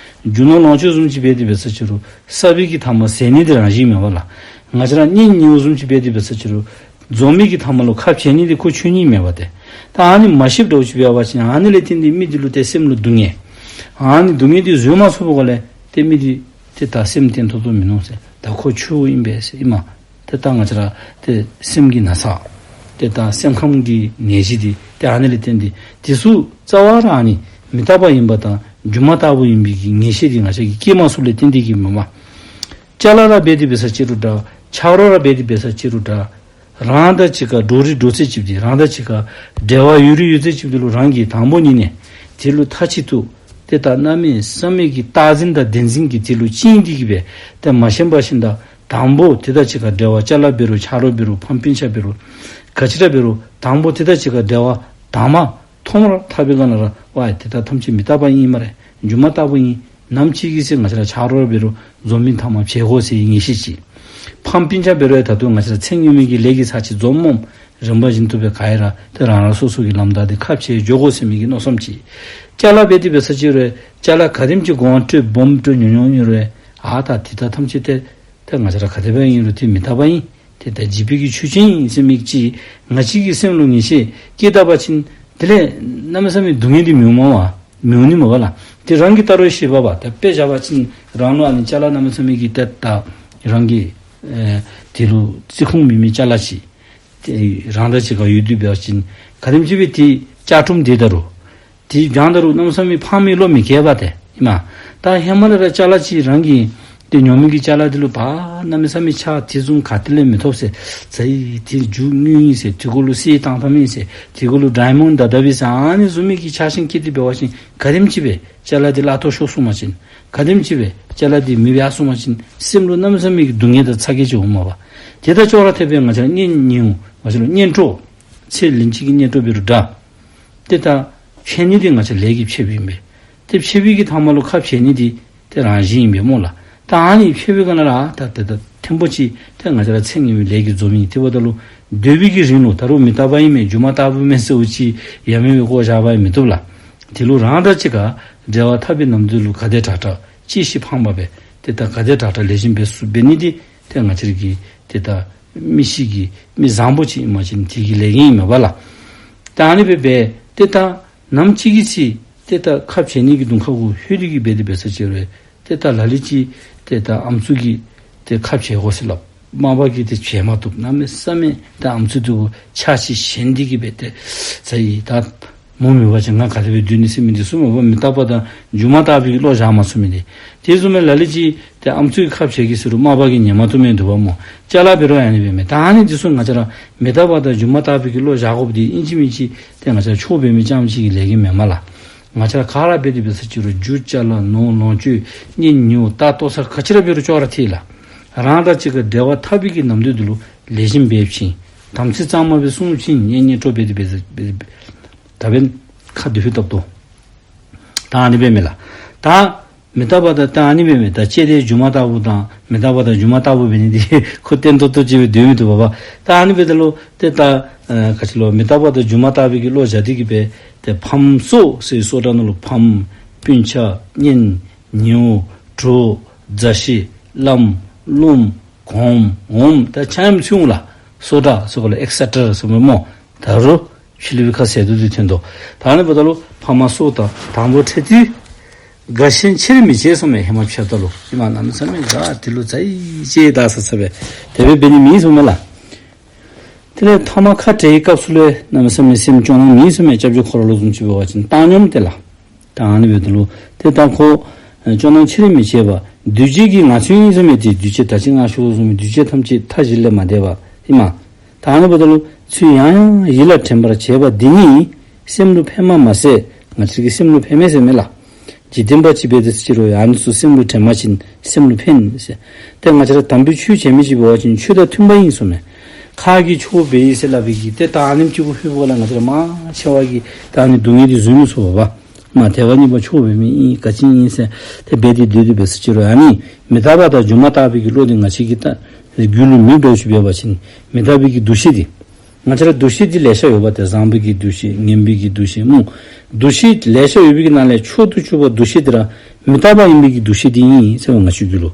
རྒྱུ་ནོར་ལོངས་སྤྱོད་བཟུམ་ཅིག་འབད་དེ་འབད་ས་ཅི་རུང་བསགས་པའི་གི་ཐ་མ་ཟད་ནི་འདི་རང་བཞིན་མས་པ་ལགས། ང་བཅས་ར་གཉེན་ཉེཝ་བཟུམ་ཅིག་འབད་དེ་འབད་ས་ཅི་རུང་རྫོགས་མི་གི་ཐ་མ་ལུ་ཁ་བྱལ་ནི་འདི་ཁོ་ཆོས་ཉིད་མས་པ་ཏེ། ད་ཨ་ནི་མ་ཤེསཔ་འདྲཝ་ཅིག་འབད་བ་ཅིན་ཨ་ནི་ལས་བརྟེན་ཏེ་མི་འདི་ལུ་ཏེ་སེམས་ལུ་སྡུག་བསྔལ། ཨ་ནི་སྡུག་བསྔལ་འདི་བཟོད་མ་ཚུགས་པའི་སྒང་ལས་ཏེ་མི་འདི་ཏེ་ད་སེམས་བརྟན་ཏོག་ཏོ་མིན་ནུག་ཟེར། ད་ཁོ་ཆོས་ཨིན་པས་ཟེར་ཨིན་མས། ཏེ་ད་ང་བཅས་ར་ཏེ་སེམས་ཀྱི་ན་ཚ་ཏེ་ད་སེམས་ཁམས་ཀྱི་ནད་གཞི་འདི་ཏེ་ཨ་ནི་ལས་བརྟེན་ཏེ་དེ་ཚུ་རྩ་བ་ར་ཨ་ནི་མི་རྟག་པ་ཨིན་པ་དང་སྒྱུ་མ་ལྟ་བུ་ཨིན་པའི་གི་ངེས་ཤེས་འདི་ང་བཅས་ཀྱིས་སྐྱེ་མ་ཚུགསཔ་ལས་བརྟེན་ཏེ་གི་མས་པ། ཅ་ལ་ར་འབད་དེ་འབད་ས་ཅི་རུང་འདྲ། ཆ་རོགས་ར་འབད་དེ་འབད་ས་ཅི་རུང་འདྲ། རང་དང་གཅིག་ཁར་འགྲོགས་རིགས་འགྲོགས་ཚད་ཅིག་འདི་རང་དང་གཅིག་ཁར་འབྲེལ་བ་ཡོད་རིགས་ཡོད་ཚད་ཅིག་འདི་ལུ་རང་གིས་དང་པོ་ཉིད་ནས་དེ་ལུ་མཐའ་གཅིག་ཏུ་ཏེ་ད་གནམ་མེད་ས་མེད་ཀྱི་རྟག་འཛིན་དང་བདེན་འཛིན་གྱིས་དེ་ལུ་བཅིངས་ཏེ་གི་སྦེ་ཏེ་མ་ཞེན་པར་ཞིནམ་ད་དང་པོ་དེ་དང་གཅིག་ཁར་འབྲེལ་བ་ཅ་ལ་འབད་རུང་ཆ་རོགས་འབད་རུང་ཕམ་སྤུན་ཆ་འབད་རུང་ག་ཅི་ར་འབད་རུང་དང་པོ་དེ་དང་གཅིག་ཁར་འབྲེལ་བ་དང་པ་ཐོག་མར་འཐབ་པའི་སྒང་ལས་ར་ཝའི་དེ་དག་ཐམས་ཅད་མི་རྟག་པ་ཨིན་སྨ་རེ། སྒྱུ་མ་ལྟ་བུ་ཨིན། ནམ་ཅིག་གི་ཚེ་ང་བཅས་ར་ཆ་རོགས་འབད་རུང་རྫོགས་མི་ཐ་མ་བྱེད་དགོ་ཟེར་ངེས་ཤེས་ཅིག། ཕམ་སྤུན་ཆ་འབད་རུང་ད་དུང་ང་བཅས་ར་ཚེ་སྔོན་མའི་གི་ལས་ཀྱི་ཚད་ཅིག་འཛོམས་སྨོ། རིམ་པ་བཞིན་དུ་སྦེ་ག་ཡ་ར་ཏེ་རང་རང་སོ་སོ་གི་ལམ་བདའ་སྟེ་ཁ་བྱལ་འགྱོ་དགོ་ཟེར་མི་གི་མནོ་བསམ་ཅིག། ཅ་ལ་འབད་དེ་འབད་ས་ཅི་རུང་ཅ་ལ་ག་དེམ་ཅིག་གོང་སྤྲོད་སྦོམ་སྤྲོད་ཉུང་ཉུང་ཨིན་རུང་ཨ་ད་དེ་དག་ཐམས་ཅད་ཏེ་ད་ང་བཅས་ར་ག་དེ་སྦེ་ཨིན་རུང་ཏེ་མི་རྟག་པ་ཨིན། ཏེ་ད་འཇིག་པའི་གི་ཆོས་ཅན་ཨིན་ཟེར་མི་ཅིག་ང་བཅས་ཀྱི་སེམས་ལུ་ངེས་ཤེས་སྐྱེས་ད་པ་ཅིན་དེ་ལས་གནམ་མེད་ས་མེད་སྡུག་བསྔལ་འདི་མི་འོང་མས་པ། མི་འོང་ནི་མས་པ་ལགས། ཏེ་རང་གིས་ད་རུང་ཤེས་པ་པ། ད་དཔེ་བཞག་པ་ཅིན་རང་ལུ་ཨ་ནི་ཅ་ལ་གནམ་མེད་ས་མེད་ཀྱི་ཏེ་ད་རང་གི་ཨེ་དེ་ལུ་བརྩི་ཁུངས་མེད་མི་ཅ་ལ་ཅིག་ཏེ་རང་དང་གཅིག་ཁར་ཡོད་དེ་འབད་བ་ཅིན་ག་དེམ་ཅིག་སྦེ་ཏེ་ཅ་ཀྲུམ་དེ་ད་རུང་ཏེ་བྱང་ད་རུང་གནམ་མེད་ས་མེད་ཕངས་མི་བློ་མི་སྐྱེ་བ་ཏེ་ཨིན་མས། ད་ཧེ་མ་ལས་ར་ཅ་ལ་ཅིག་རང་གི་ཏེ་ཉོ་མི་གི་ཅ་ལ་དེ་ལུ་ཕར་གནམ་མེད་ས་མེད་ཆ་དེ་བཟུམ་ག་ཏེ་ལས་མི་ཐོབ་ཟེར། ཙ་ཡི་དེ་རྒྱུ་དངུལ་ཨིན་ཟེར། དེ་གུ་ལུ་གསེར་བཏང་བཏངམ་ཨིན་ཟེར། དེ་གུ་ལུ་ཌའི་མོནཌ་བརྡབ་བརྡབ་ཨིན་ཟེར། ཨ་ནི་བཟུམ་མའི་གི་ཆགས་ཞེན་སྐྱེས་ཏེ་འབད་བ་ཅིན་ག་དེམ་ཅིག་སྦེ་ཅ་ལ་དེ་བརླག་ཐོ་ཤོར་སོང་པ་ཅིན་ག་དེམ་ཅིག་སྦེ་ཅ་ལ་དེ་མེདཔ་སོང་པ་ཅིན་སེམས་ལུ་གནམ་མེད་ས་མེད་ཀྱི་སྡུག་བསྔལ་དང་ཚ་གྱང་ཅིག་འོངམ་མས་པ། དེ་དང་ཅོག་ར་འཐདཔ་སྦེ་ང་བཅས་ར་གཉེན་ཉེཝ་ང་བཅས་ལུ་གཉེན་གྲོགས་ཚེ་ལན་གཅིག་གི་གཉེན་གྲོགས་འབད་རུང་འདྲ། ཏེ་ད་ཕྱད་ནི་འདི་ང་བཅས་ལས་ཀྱིས་ཕྱདཔ་ཨིན་པས། ཏེ་ཕྱད་པའི་གི་ཐ་མ་ལུ་ཁ་བྱལ་ནི་འདི་ཏེ་རང་བཞིན་ཨིན་པས་སྨོ་ལགས། ད་ཨ་ནི་ཕྱད་པའི་སྒང་ལས་ར་ད་ཏེ་ད་ཐེངས་པོ་ཅིག་ཏེ་ང་བཅས་ར་ཚེ་སྔོན་མའི་ལས་ཀྱིས་འཛོམས་ཨིན། དེ་འབདཝ་ད་ལུ་སྡོད་པའི་གི་རིང་ལུ་ད་རུང་མི་རྟག་པ་ཨིན་མས་སྒྱུ་མ་ལྟ་བུ་མས་ཟེརཝ་ཅིག་ཡ་མེད་པའི་བཀོ་བཞག་པ་ཡང་མི་བཏུབ་ལགས། དེ་ལུ་རང་དང་གཅིག་ཁར་འབྲེལ་བ་འཐབ་པའི་ནམ་དུས་ལུ་ག་དེ་དྲག་དྲག་གཅེས་ཤིང་ཕངས་པ་སྦེ་ཏེ་ད་ག་དེ་དྲག་དྲག་ལེགས་ཤོམ་སྦེ་བཙུགས་འབད་ནི་འདི་ཏེ་ང་བཅས་ར་གི་ཏེ་ད་མི་གཤིས་ཀྱི་མི་བཟང་པོ་ཅིག་ཨིན་པ་ཅིན་དེ་གི་ལས་འགན་ཨིན་མས་པ་ལགས། ད་ཨ་ནི་སྦེ་འབད་ཏེ་ད་ནམ་ཅིག་གི་ཚེ་ ཏེ་ད་ཁ་འབྱལ་ནི་གི་དུང་ཁ་གུ་ལྷོད་དེ་གི་འབད་དེ་འབད་ས་ཅིག་རུང་ཏེ་ད་ལ་ལུ་ཅིག་ཏེ་ད་ཨམ་སྲུ་གིས་ཏེ་ཁ་འབྱལ་དགོ་ཟེར་སླབ། མ་པ་གིས་ཏེ་འབྱལ་མ་བཏུབ། གནམ་མེད་ས་མེད་ད་ཨམ་སྲུ་འདི་གུ་ཆགས་ཞེན་དེ་གི་འབད་དེ་ཟ་ཡི། ད་མོ་མེད་པ་ཅིན་ང་ག་དེ་སྦེ་སྡོད་ནི་ཟེར་མི་འདི་ཚུ་མ་པ་མི་རྟག་པ་དང་སྒྱུ་མ་ལྟ་བུའི་གི་བློ་བཞག་མ་ཚུགས་མི་འདི། དེ་བཟུམ་སྦེ་ལ་ལུ་ཅིག་ཏེ་ཨམ་སྲུ་གིས་ཁ་འབྱལ་གེ་ཟེར་རུང་མ་པ་གིས་ཉན་མ་བཏུབ་མི་འདུག་པ་སྨོ། ཅ་ལ་འབད་རུང་ཨ་ནི་འབད་མི། ད་ཨ་ནི་འདི་ཚུ་ང་བཅས་ར་མི་རྟག་པ་དང་སྒྱུ་མ་ལྟ་བུའི་གི་བློ་བཞག་དགོཔ་འདི་ཨིན་ཅི་མིན་ཅི་ཏེ་ང་བཅས་ར་ཆོས་འབད་མི་རྐྱངམ་ཅིག་གི་ལས་ཀྱི་མེན་མས་ལགས། ང་བཅས་ར་ག་ར་འབད་དེ་འབད་ས་ཅིག་རུང་རྒྱུ་ཅ་ལ་ནོར་ལོངས་སྤྱོད་གཉེན་ཉེཝ་རྟ་ལྟོ་ཚང་ག་ཅི་ར་འབད་རུང་ཅོག་ར་འཐད་ལགས། རང་དང་གཅིག་ཁར་འབྲེལ་བ་འཐབ་པའི་གི་ནམ་དུས་འདི་ལུ་ལེགས་ཤོམ་འབད་བྱིན། དམ་ཚིག་གཙང་མ་སྦེ་བསྲུང་བྱིན། གཉེན་ཉེ་གྲོགས་འབད་དེ་འབད་ས་འབད་དེ་ད་འབདན་ཁ་འདི་ཕུད་བཏབ་དོ། ད་ཨ་ནི་འབད་མས་ལགས། ད་མི་རྟག་པ་དང་ད་ཨ་ནི་འབད་མས། ད་ལྕེ་འདི་སྒྱུ་མ་ལྟ་བུ་དང་མི་རྟག་པ་དང་སྒྱུ་མ་ལྟ་བུ་འབད་ནི་འདི་ཁོ་བརྟན་ཏོག་ཏོ་ཅིག་སྦེ་སྡོད་མི་བཏུབ་པ་པ། ད་ཨ་ནི་འབདཝ་ད་ལུ་ཏེ་ད་ཨ་ག་ཅི་ལོ་མི་རྟག་པ་དང་སྒྱུ་མ་ལྟ་བུའི་གི་བློ་བཞག་སྟེ་གི་འབད་དེ་ཕམ་སྲོག་ཟེར་སོགས་སྒྲ་ནང་ལུ་ཕམ་སྤུན་ཆ་གཉེན་ཉེཝ་གྲོགས་མཛའ་བཤེས་བླམ་སློབམ་གོངམ་འོགམ་ད་ཆ་མཉམ་ཚུད་འོང་ལགས། སོགས་སྒྲ་ཟེར་གོ་ལགས། ཨེག་སེ་ཊ་ར་ཟེར་མི་སྨོ། ད་རུང་ཕྱི་གླིང་པའི་ཁ་ཟེར་དོ་འདི་ཐོན་དོ། ད་ཨ་ནི་འབདཝ་ད་ལུ་ཕ་མ་སྲོག་དང་དང་པོ་འཕྲད་དུས་དགའ་ཞེན་ཆེར་མི་བྱེད་གསུངམ་མས། ཧེ་མ་ཕྱདཔ་ད་ལུ་ཧེ་མ་གནམ་མེད་ས་མེད་དགའ་དེ་ལུ་ཚ་ཡི་ཅེ་ད་ས་ཚ་སྦེ་དེ་སྦེ་འབད་ནི་མེད་གསུངམ་མས་ལགས། དེ་ལས་ཐ་མ་ཁ་བྲལ་བའི་སྐབས་སུ་ལས་གནམ་མེད་ས་མེད་སེམས་སྐྱོ་སྣང་མེད་གསུངམ་མས། སྐྱབས་རྗེ་ཁོ་ར་ལུ་བཟུམ་ཅིག་འབད་བ་ཅིན་བཏང་སྙོམས་ཏེ་ལགས། ད་ཨ་ནི་འབདཝ་ད་ལུ་ཏེ་ད་ཁོ་ཨ་སྐྱོ་སྣང་ཆེར་མི་བྱེད་པ། འདུས་བྱས་ཀྱི་ངང་ཚུལ་ཨིན་གསུངམ་མས། ཏེ་འདུས་བྱས་ད་ཅི་ང་ཞུ་དོ་བཟུམ་འདུས་བྱས་ཐམས་ཅད་མཐའ་བཞི་ལས་མ་འདས་པ་ཨིན་མས། ད་ཨ་ནི་འབདཝ་ད་ལུ་ཚུར་ཡང་ཡང་ཡིད་ལ་དྲན་པར་བྱེད་པ་འདི་ཉིད་སེམས་ལུ་ཕན་པ་མ་ཟད་ང་བཅས་ཀྱི་སེམས་ལུ་ཕན་མས་ཟེར་མས་ལགས། འཇིག་རྟེན་པ་ཅིག་འབད་དེ་ཅིག་རུང་ཨ་ནི་ཚུ་སེམས་ལུ་དྲན་པ་ཅིན་སེམས་ལུ་ཕན་ཟེར། ཏེ་ང་བཅས་ར་དམ་པའི་ཆོས་བྱེད་མི་ཅིག་འབད་བ་ཅིན་ཆོས་དང་མཐུན་པ་ཨིན་གསུངམ་མས། ཁ་གིས་ཆོས་འབད་ཡི་ཟེར་སླབ་པའི་གི་ཏེ་ད་ཨ་ནེམ་ཅིག་གུ་ལྷོད་པ་ལས་ང་བཅས་ར་མང་ཆེ་བ་གིས་ད་ཨ་ནི་སྡུག་བསྔལ་འདི་བཟོད་མི་ཚུགས་པ་པ། མ་དད་པ་གཉིས་པ་ཆོས་འབད་མི་ཨིན་ག་ཅི་ཨིན་ཟེར་ཏེ་འབད་དེ་སྡོད་དེ་འབད་ས་ཅིག་རུང་ཨ་ནི་མི་རྟག་པ་དང་སྒྱུ་མ་ལྟ་བུའི་གི་བློ་འདི་ང་བཅས་ཀྱི་ད་རྒྱུད་ལུ་མེདཔ་འདྲཝ་ཅིག་འབད་བ་ཅིན་མི་རྟག་པའི་གི་འདུ་ཤེས་འདི་ང་བཅས་ར་འདུ་ཤེས་འདི་ལེ་ཤ་ཡོད་པ། ཏེ་བཟང་པོའི་གི་འདུ་ཤེས་ངན་པའི་གི་འདུ་ཤེས་སྨོ། འདུ་ཤེས་ལེ་ཤ་ཡོད་པའི་གི་ནང་ལས་མཆོག་ཏུ་གྱུར་པ་འདུ་ཤེས་འདི་ར་མི་རྟག་པ་ཨིན་པའི་གི་འདུ་ཤེས་འདི་ཨིན་ཟེར་བ་ང་བཅས་རྒྱུད་ལུ།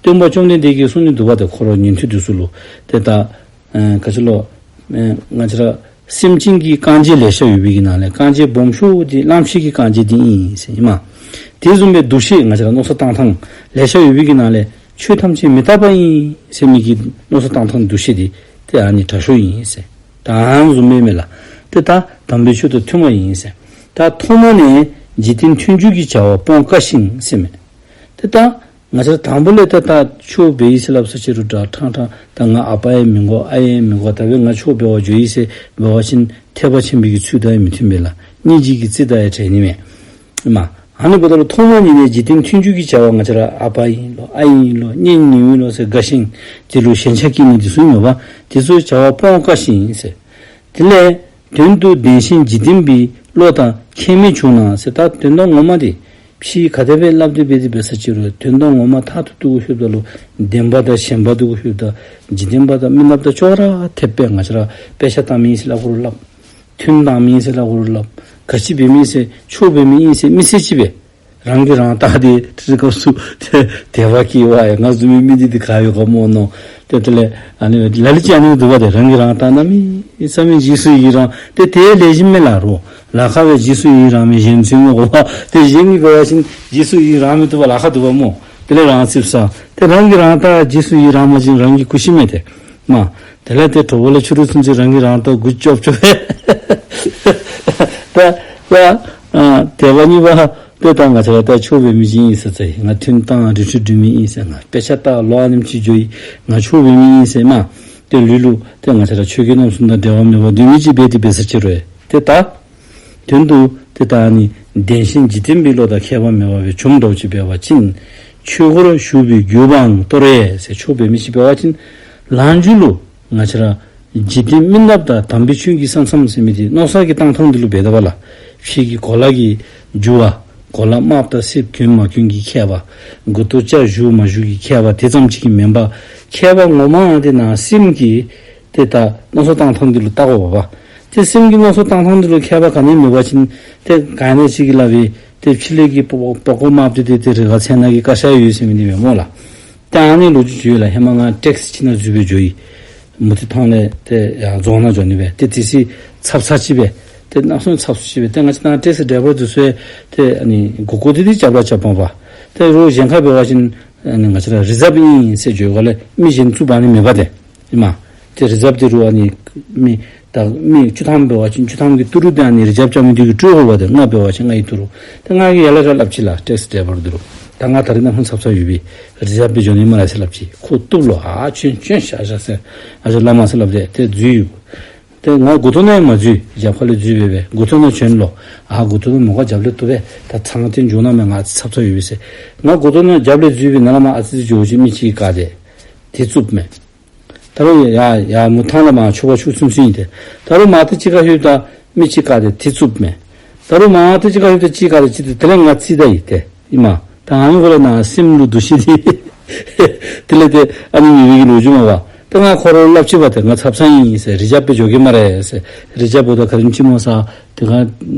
སྟོན་པ་བཅོམ་ལྡན་འདས་ཀྱིས་གསུངས་ནི་འདུག་པ། ཏེ་ཁོ་ར་ཉན་ཐོས་འདི་ཚུ་ལུ་ཏེ་ད་ཨ་ག་ཅི་ལོ་ཨ་ང་བཅས་ར་སེམས་ཅན་གྱི་རྐང་རྗེས་ལེ་ཤ་ཡོད་པའི་གི་ནང་ལས་རྐང་རྗེས་སྦོམ་ཤོས་འདི་རློམ་ཤེས་ཀྱི་རྐང་རྗེས་འདི་ཨིན་ཟེར་ཨིན་མས། དེ་བཟུམ་སྦེ་འདུ་ཤེས་ང་བཅས་ར་མནོ་བསམ་བཏང་ཐངས་ལེ་ཤ་ཡོད་པའི་གི་ནང་ལས་ཆོས་ཐམས་ཅད་མི་རྟག་པ་ཨིན་ཟེར་མི་གི་མནོ་བསམ་བཏང་ཐངས་འདུ་ཤེས་འདི་ཏེ་ཨ་ནི་དྲག་ཤོས་ཨིན་ཟེར། ད་ཨ་ནི་བཟུམ་སྦེ་མས་ལགས། ཏེ་ད་དམ་པའི་ཆོས་དང་མཐུན་པ་ཨིན་ཟེར། ད་ཐོག་མ་ནས་འཇིག་རྟེན་མཐུན་འཇུག་གི་བྱ་བ་སྤོང་དཀའ་ཞིང་ཟེར་མས། ཏེ་ད་ང་བཅས་ར་དང་པོ་ལས་ད་ད་ཆོས་འབད་ཡི་ཟེར་སླབ་ས་ཅིག་རུང་ད་ཕྲང་ཕྲང་ད་ང་ཨ་པ་ཡང་མི་དགོ་ཨའི་ཡང་མི་དགོ། ད་འབདན་ང་ཆོས་འབད་བར་འགྱོ་ཡི་ཟེར་འབད་བ་ཅིན་ཐེག་པ་ཆེན་པོའི་གི་ཚུལ་དང་ཡང་མི་མཐུན་པས་ལགས། སྙིང་རྗེ་གི་རྩི་དང་ཡང་བྲལ་ནི་མས། ཨིན་མས། ཨ་ནི་འབདཝ་ད་ལུ་ཐོག་མ་ཉིད་ནས་འཇིག་རྟེན་མཐུན་འཇུག་གི་བྱ་བ་ང་བཅས་ར་ཨ་པ་ཨིན་ལོ་ཨའི་ཨིན་ལོ་གཉེན་ཉེ་ཨིན་ལོ་ཟེར་དགའ་ཞེན་དེ་ལུ་ཞེན་ཆགས་སྐྱེ་ནི་འདི་ཚུ་ཨིན་མས་པ། དེ་ཚུ་བྱ་བ་སྤོང་དཀའ་ཞིང་ཟེར། དེ་ལས་དོན་དུ་བདེན་ཞེན་འཇིག་རྟེན་པའི་བློ་དང་ཁྱད་མེད་བྱུང་ན་ཟེར། ད་དོན་དག་ངོ་མ་འདི་ཕྱི་ག་དེ་སྦེ་སླབ་སྟེ་འབད་དེ་འབད་ས་ཅིག་རུང་དོན་དག་ངོ་མ་མཐར་ཐུག་ཏུ་ལྷོདཔ་ད་ལུ་བདེན་པ་དང་ཞེན་པ་འདི་གུ་ལྷོདཔ་ད་འཇིག་རྟེན་པ་དང་མི་ནགཔ་དང་ཅོག་ར་འཐདཔ་སྦེ་ང་བཅས་ར་དཔེ་ཆ་བཏང་མི་ཨིན་ཟེར་སླབ་དགོ་རུང་སླབ། ཐུན་བཏང་མི་ཨིན་ཟེར་སླབ་དགོ་རུང་སླབ། ག་ཅི་འབད་མི་ཨིན་ཟེར་ཆོས་འབད་མི་ཨིན་ཟེར་མི་ཟེར་ཅིག་སྦེ་རང་གིས་རང་བལྟ་སྟེ་དེའི་སྐབས་སུ་ཏེ་དད་པ་སྐྱེ་བ་ཡང་ང་བཟུམ་མའི་མི་འདི་འདི་ག་ཡོད་ག་སྨོ་མནོ། ཏེ་དེ་ལས་ཨ་ནི་ལ་ལུ་ཅིག་ཨ་ནི་འདུག་པ། ཏེ་རང་གིས་རང་བལྟ་གནམ་མེད་ས་མེད་རྗེས་སུ་ཡི་རང་། ཏེ་དེ་ལེགས་ཤོམ་མས་ལགས། རོགས་ལཱ་ཁག་སྦེ་རྗེས་སུ་ཡི་རང་མི་གཞན་ཚུ་མི་དགོ་པ། ཏེ་གཞན་གྱིས་འབད་བ་ཅིན་རྗེས་སུ་ཡི་རང་མི་བཏུབ་པ་ལཱ་ཁག་འདུག་པ་སྨོ། དེ་ལས་རང་ཙིགཔ་ཟ། ཏེ་རང་གིས་རང་བལྟ་རྗེས་སུ་ཡི་རང་མ་བྱིན་རང་གི་སྐུ་ཤི་མས་ཏེ། མ། དེ་ལས་ཏེ་གྲོགས་པོ་ལས་ཕྱི་རུ་ཚུན་ཚོད་རང་གིས་རང་བལྟ་མགུ་ཅོབ་ཅོབ་སྦེ། ད་ད་ཨ་དད་པ་གཉིས་པ་ཏེ་ད་ང་བཅས་ར་ད་ཆོས་འབད་མི་ཅིག་ཨིན་ཟེར་ཚར་ཡི། ང་ཐུན་བཏང་རི་ཁྲོད་འགྲིམ་མི་ཨིན་ཟེར། ང་དཔེ་ཆ་ལྟ་ལོ་ཨ་ནེམ་ཅིག་འགྱོ་ཡི། ང་ཆོས་འབད་མི་ཨིན་ཟེར་མ། ཏེ་ལུས་ལུ་ཏེ་ང་བཅས་ར་ཆོས་བརྒྱུད་རྣམ་གསུམ་དང་འབྲེལ་བ་མེད་པར་སྡོད་མི་ཅིག་འབད་དེ་འབད་ས་ཅིག་རུང་ཏེ་ད་དོན་དུ་ཏེ་ད་ཨ་ནི་བདེན་ཞེན་འཇིག་རྟེན་པའི་བློ་དང་ཁྱད་པར་མེད་པ་སྦེ་བྱུངམ་འདྲཝ་ཅིག་འབད་བ་ཅིན་ཆོས་སྒོར་ཞུགས་པའི་རྒྱུ་བའང་སྟོར་བས་ཟེར། ཆོས་འབད་མི་ཅིག་འབད་བ་ཅིན་ལངས་རྒྱུ་ལུ་ང་བཅས་ར་འཇིག་རྟེན་མི་ནགཔ་དང་དམ་པའི་ཆོས་ཀྱི་ས་མཚམས་ཟེར་མི་འདི་མནོ་བསམ་གྱི་བཏང་ཐངས་འདི་ལུ་འབད་དོ་བ་ལགས། ཕྱི་གི་གོ་ལ་གི་འགྱུར་བ་གོ་ལ་དམརཔོ་དང་སེརཔོ་གྱོན་མ་གྱོན་གྱི་ཁྱད་པར་མགུ་ཏོ་སྐྱ་བཞུགས་མ་བཞུགས་ཀྱི་ཁྱད་པར་དེ་ཙམ་ཅིག་གིས་མེན་པར་ཁྱད་པར་ངོ་མ་འདི་ནང་སེམས་ཀྱི་ཏེ་ད་མནོ་བསམ་བཏང་ཐངས་འདི་ལུ་བལྟ་དགོ་པ། ཏེ་སེམས་ཀྱི་མནོ་བསམ་བཏང་ཐངས་འདི་ལུ་ཁྱད་པར་ག་ནི་མེད་པ་ཅིན་ཏེ་ག་ནི་ཅིག་གིས་སླབ་པའི་ཏེ་ཕྱི་ལས་ཀྱི་པགས་པགས་ཀོ་དམརཔོ་འདི་ཏེ་ཏེ་རི་ཁ་ཚལ་ནང་གི་ཀ་ཤ་ཡོད་ཟེར་མི་འདི་མེན་སྨོ་ལགས། ཏེ་ཨ་ནི་ལོ་རྒྱུས་ཅིག་ཡོད་ལགས། ཧེ་མ་ང་ཊེག་སི་ཅིག་ནང་འཛུལ་སྦེ་འགྱོ་ཡི། མུ་སྟེགས་ཐང་ལས་ཏེ་ཡར་རྫོང་ནང་འགྱོ་ནི་སྦེ་ཏེ་དེ་ཚེ་ཚབ་ཚ་ཅིག་སྦེ་ ཏེ་གནམ་མེད་ས་མེད་ཚབ་ཤོས་ཅིག་སྦེ། ཏེ་ང་བཅས་ནཱ་ཊེག་སི་ཌའི་བར་འདི་ཚུ་ཡང་ཏེ་ཨ་ནི་གུར་གུར་འདི་འདི་རྒྱབ་ལས་རྐྱབ་མས་པ། ཏེ་རོགས་གཞན་ཁར་འབད་བ་ཅིན་ཨ་ནི་ང་བཅས་ར་རི་ཛརབ་ཨིན་ཟེར་བརྗོད་སྒང་ལས་མི་གཞན་བཙུགས་པ་ཨ་ནི་མེད་པ་ཏེ། ཨིན་མས། ཏེ་རི་ཛརབ་འདི་རོགས་ཨ་ནི་མི་ད་མི་བཅུ་ཐམ་འབད་བ་ཅིན་བཅུ་ཐམ་གྱི་ཏི་རུ་འདི་ཨ་ནི་རི་ཛརབ་རྐྱབ་མི་འདི་གིས་སྤྲོད་དགོ་པ་ཏེ། ང་འབད་བ་ཅིན་ངེའི་ཏི་རུ། ཏེ་ང་གིས་ཡར་ལས་ར་སླབ་ཅི་ལགས། ཊེག་སི་ཌའི་བར་འདི་ལུ། ད་ང་ད་རིས་ནཱ་ཧོན་ཚབ་ཚབ་ཡོད་པས། རི་ཛརབ་སྦེ་འགྱོ་ནི་སྨ་རེ་ཟེར་སླབ་ཅི། ཁོ་བཏུབ་ལོ། ཨ་བྱོན་བྱོན་ཤ་ཤ་ཟེར། ཨ་ཞང་བླ་མ་ཟེར་སླབ་སྟེ་ཏེ་འཛུལ་ཡི། ཏེ་ང་མགུ་ཏོ་ནང་མ་འཛུལ། རྒྱབ་ཁ་ལས་འཛུལ་སྦེ་སྦེ་མགུ་ཏོ་ནང་བྱོན་ལོ། ཨ་མགུ་ཏོ་ནང་མོ་ག་རྒྱབ་ལས་བཏུབ་པས། ད་ཚང་ཏེ་འགྱོ་ནི་མས། ང་ཚབ་ཚབ་ཡོད་པས་ཟེར། ང་མགུ་ཏོ་ནང་རྒྱབ་ལས་འཛུལ་སྦེ་ནཱ་ལས་མར་ཨ་ཙི་ཙི་འགྱོ་ཅི། མི་ཅིག་གིས་བཀག་སྟེ་ཏེ་བཙུགསཔ་མས། ད་རུང་ཡར་ཡར་མུ་ཐང་ལས་མར་ཆུ་བར་ཆུ་ཚུན་ཚོད་ཨིན་ཏེ། ད་རུང་མར་ཏེ་ཅིག་ཁར་ལྷོདཔ་ད་མི་ཅིག་བཀག་སྟེ་ཏེ་བཙུགསཔ་མས། ད་རུང་མར་ཏེ་ཅིག་ཁར་ལྷོདཔ་ད་ཅིག་བཀག་སྟེ་ཅིག་ཏེ་དེ་ལས་ང་རྩིས་ད་ཡི་ཏེ། ཨིན་མས། ད་ཨ་ནི་འགོ་ལས་ནཱ་སེམས་ལུ་འདུ་ཤེས་འདི་དེ་ལས་ཏེ་ཨ་ནི་མེད་པའི་གི་ལོ་རྒྱུས་མས་པ། ད་ང་ཁོ་ར་སླབ་ཅི་པ་ཏེ། ང་ཚབ་ཚབ་ཨིན་ཟེར། རི་ཛརབ་སྦེ་འགྱོ་གེ་སྨ་རེ་ཟེར། རི་ཛརབ་འབདཝ་ད་ག་དེམ་ཅིག་སྨོ་ཟེར། ཏེ་ག་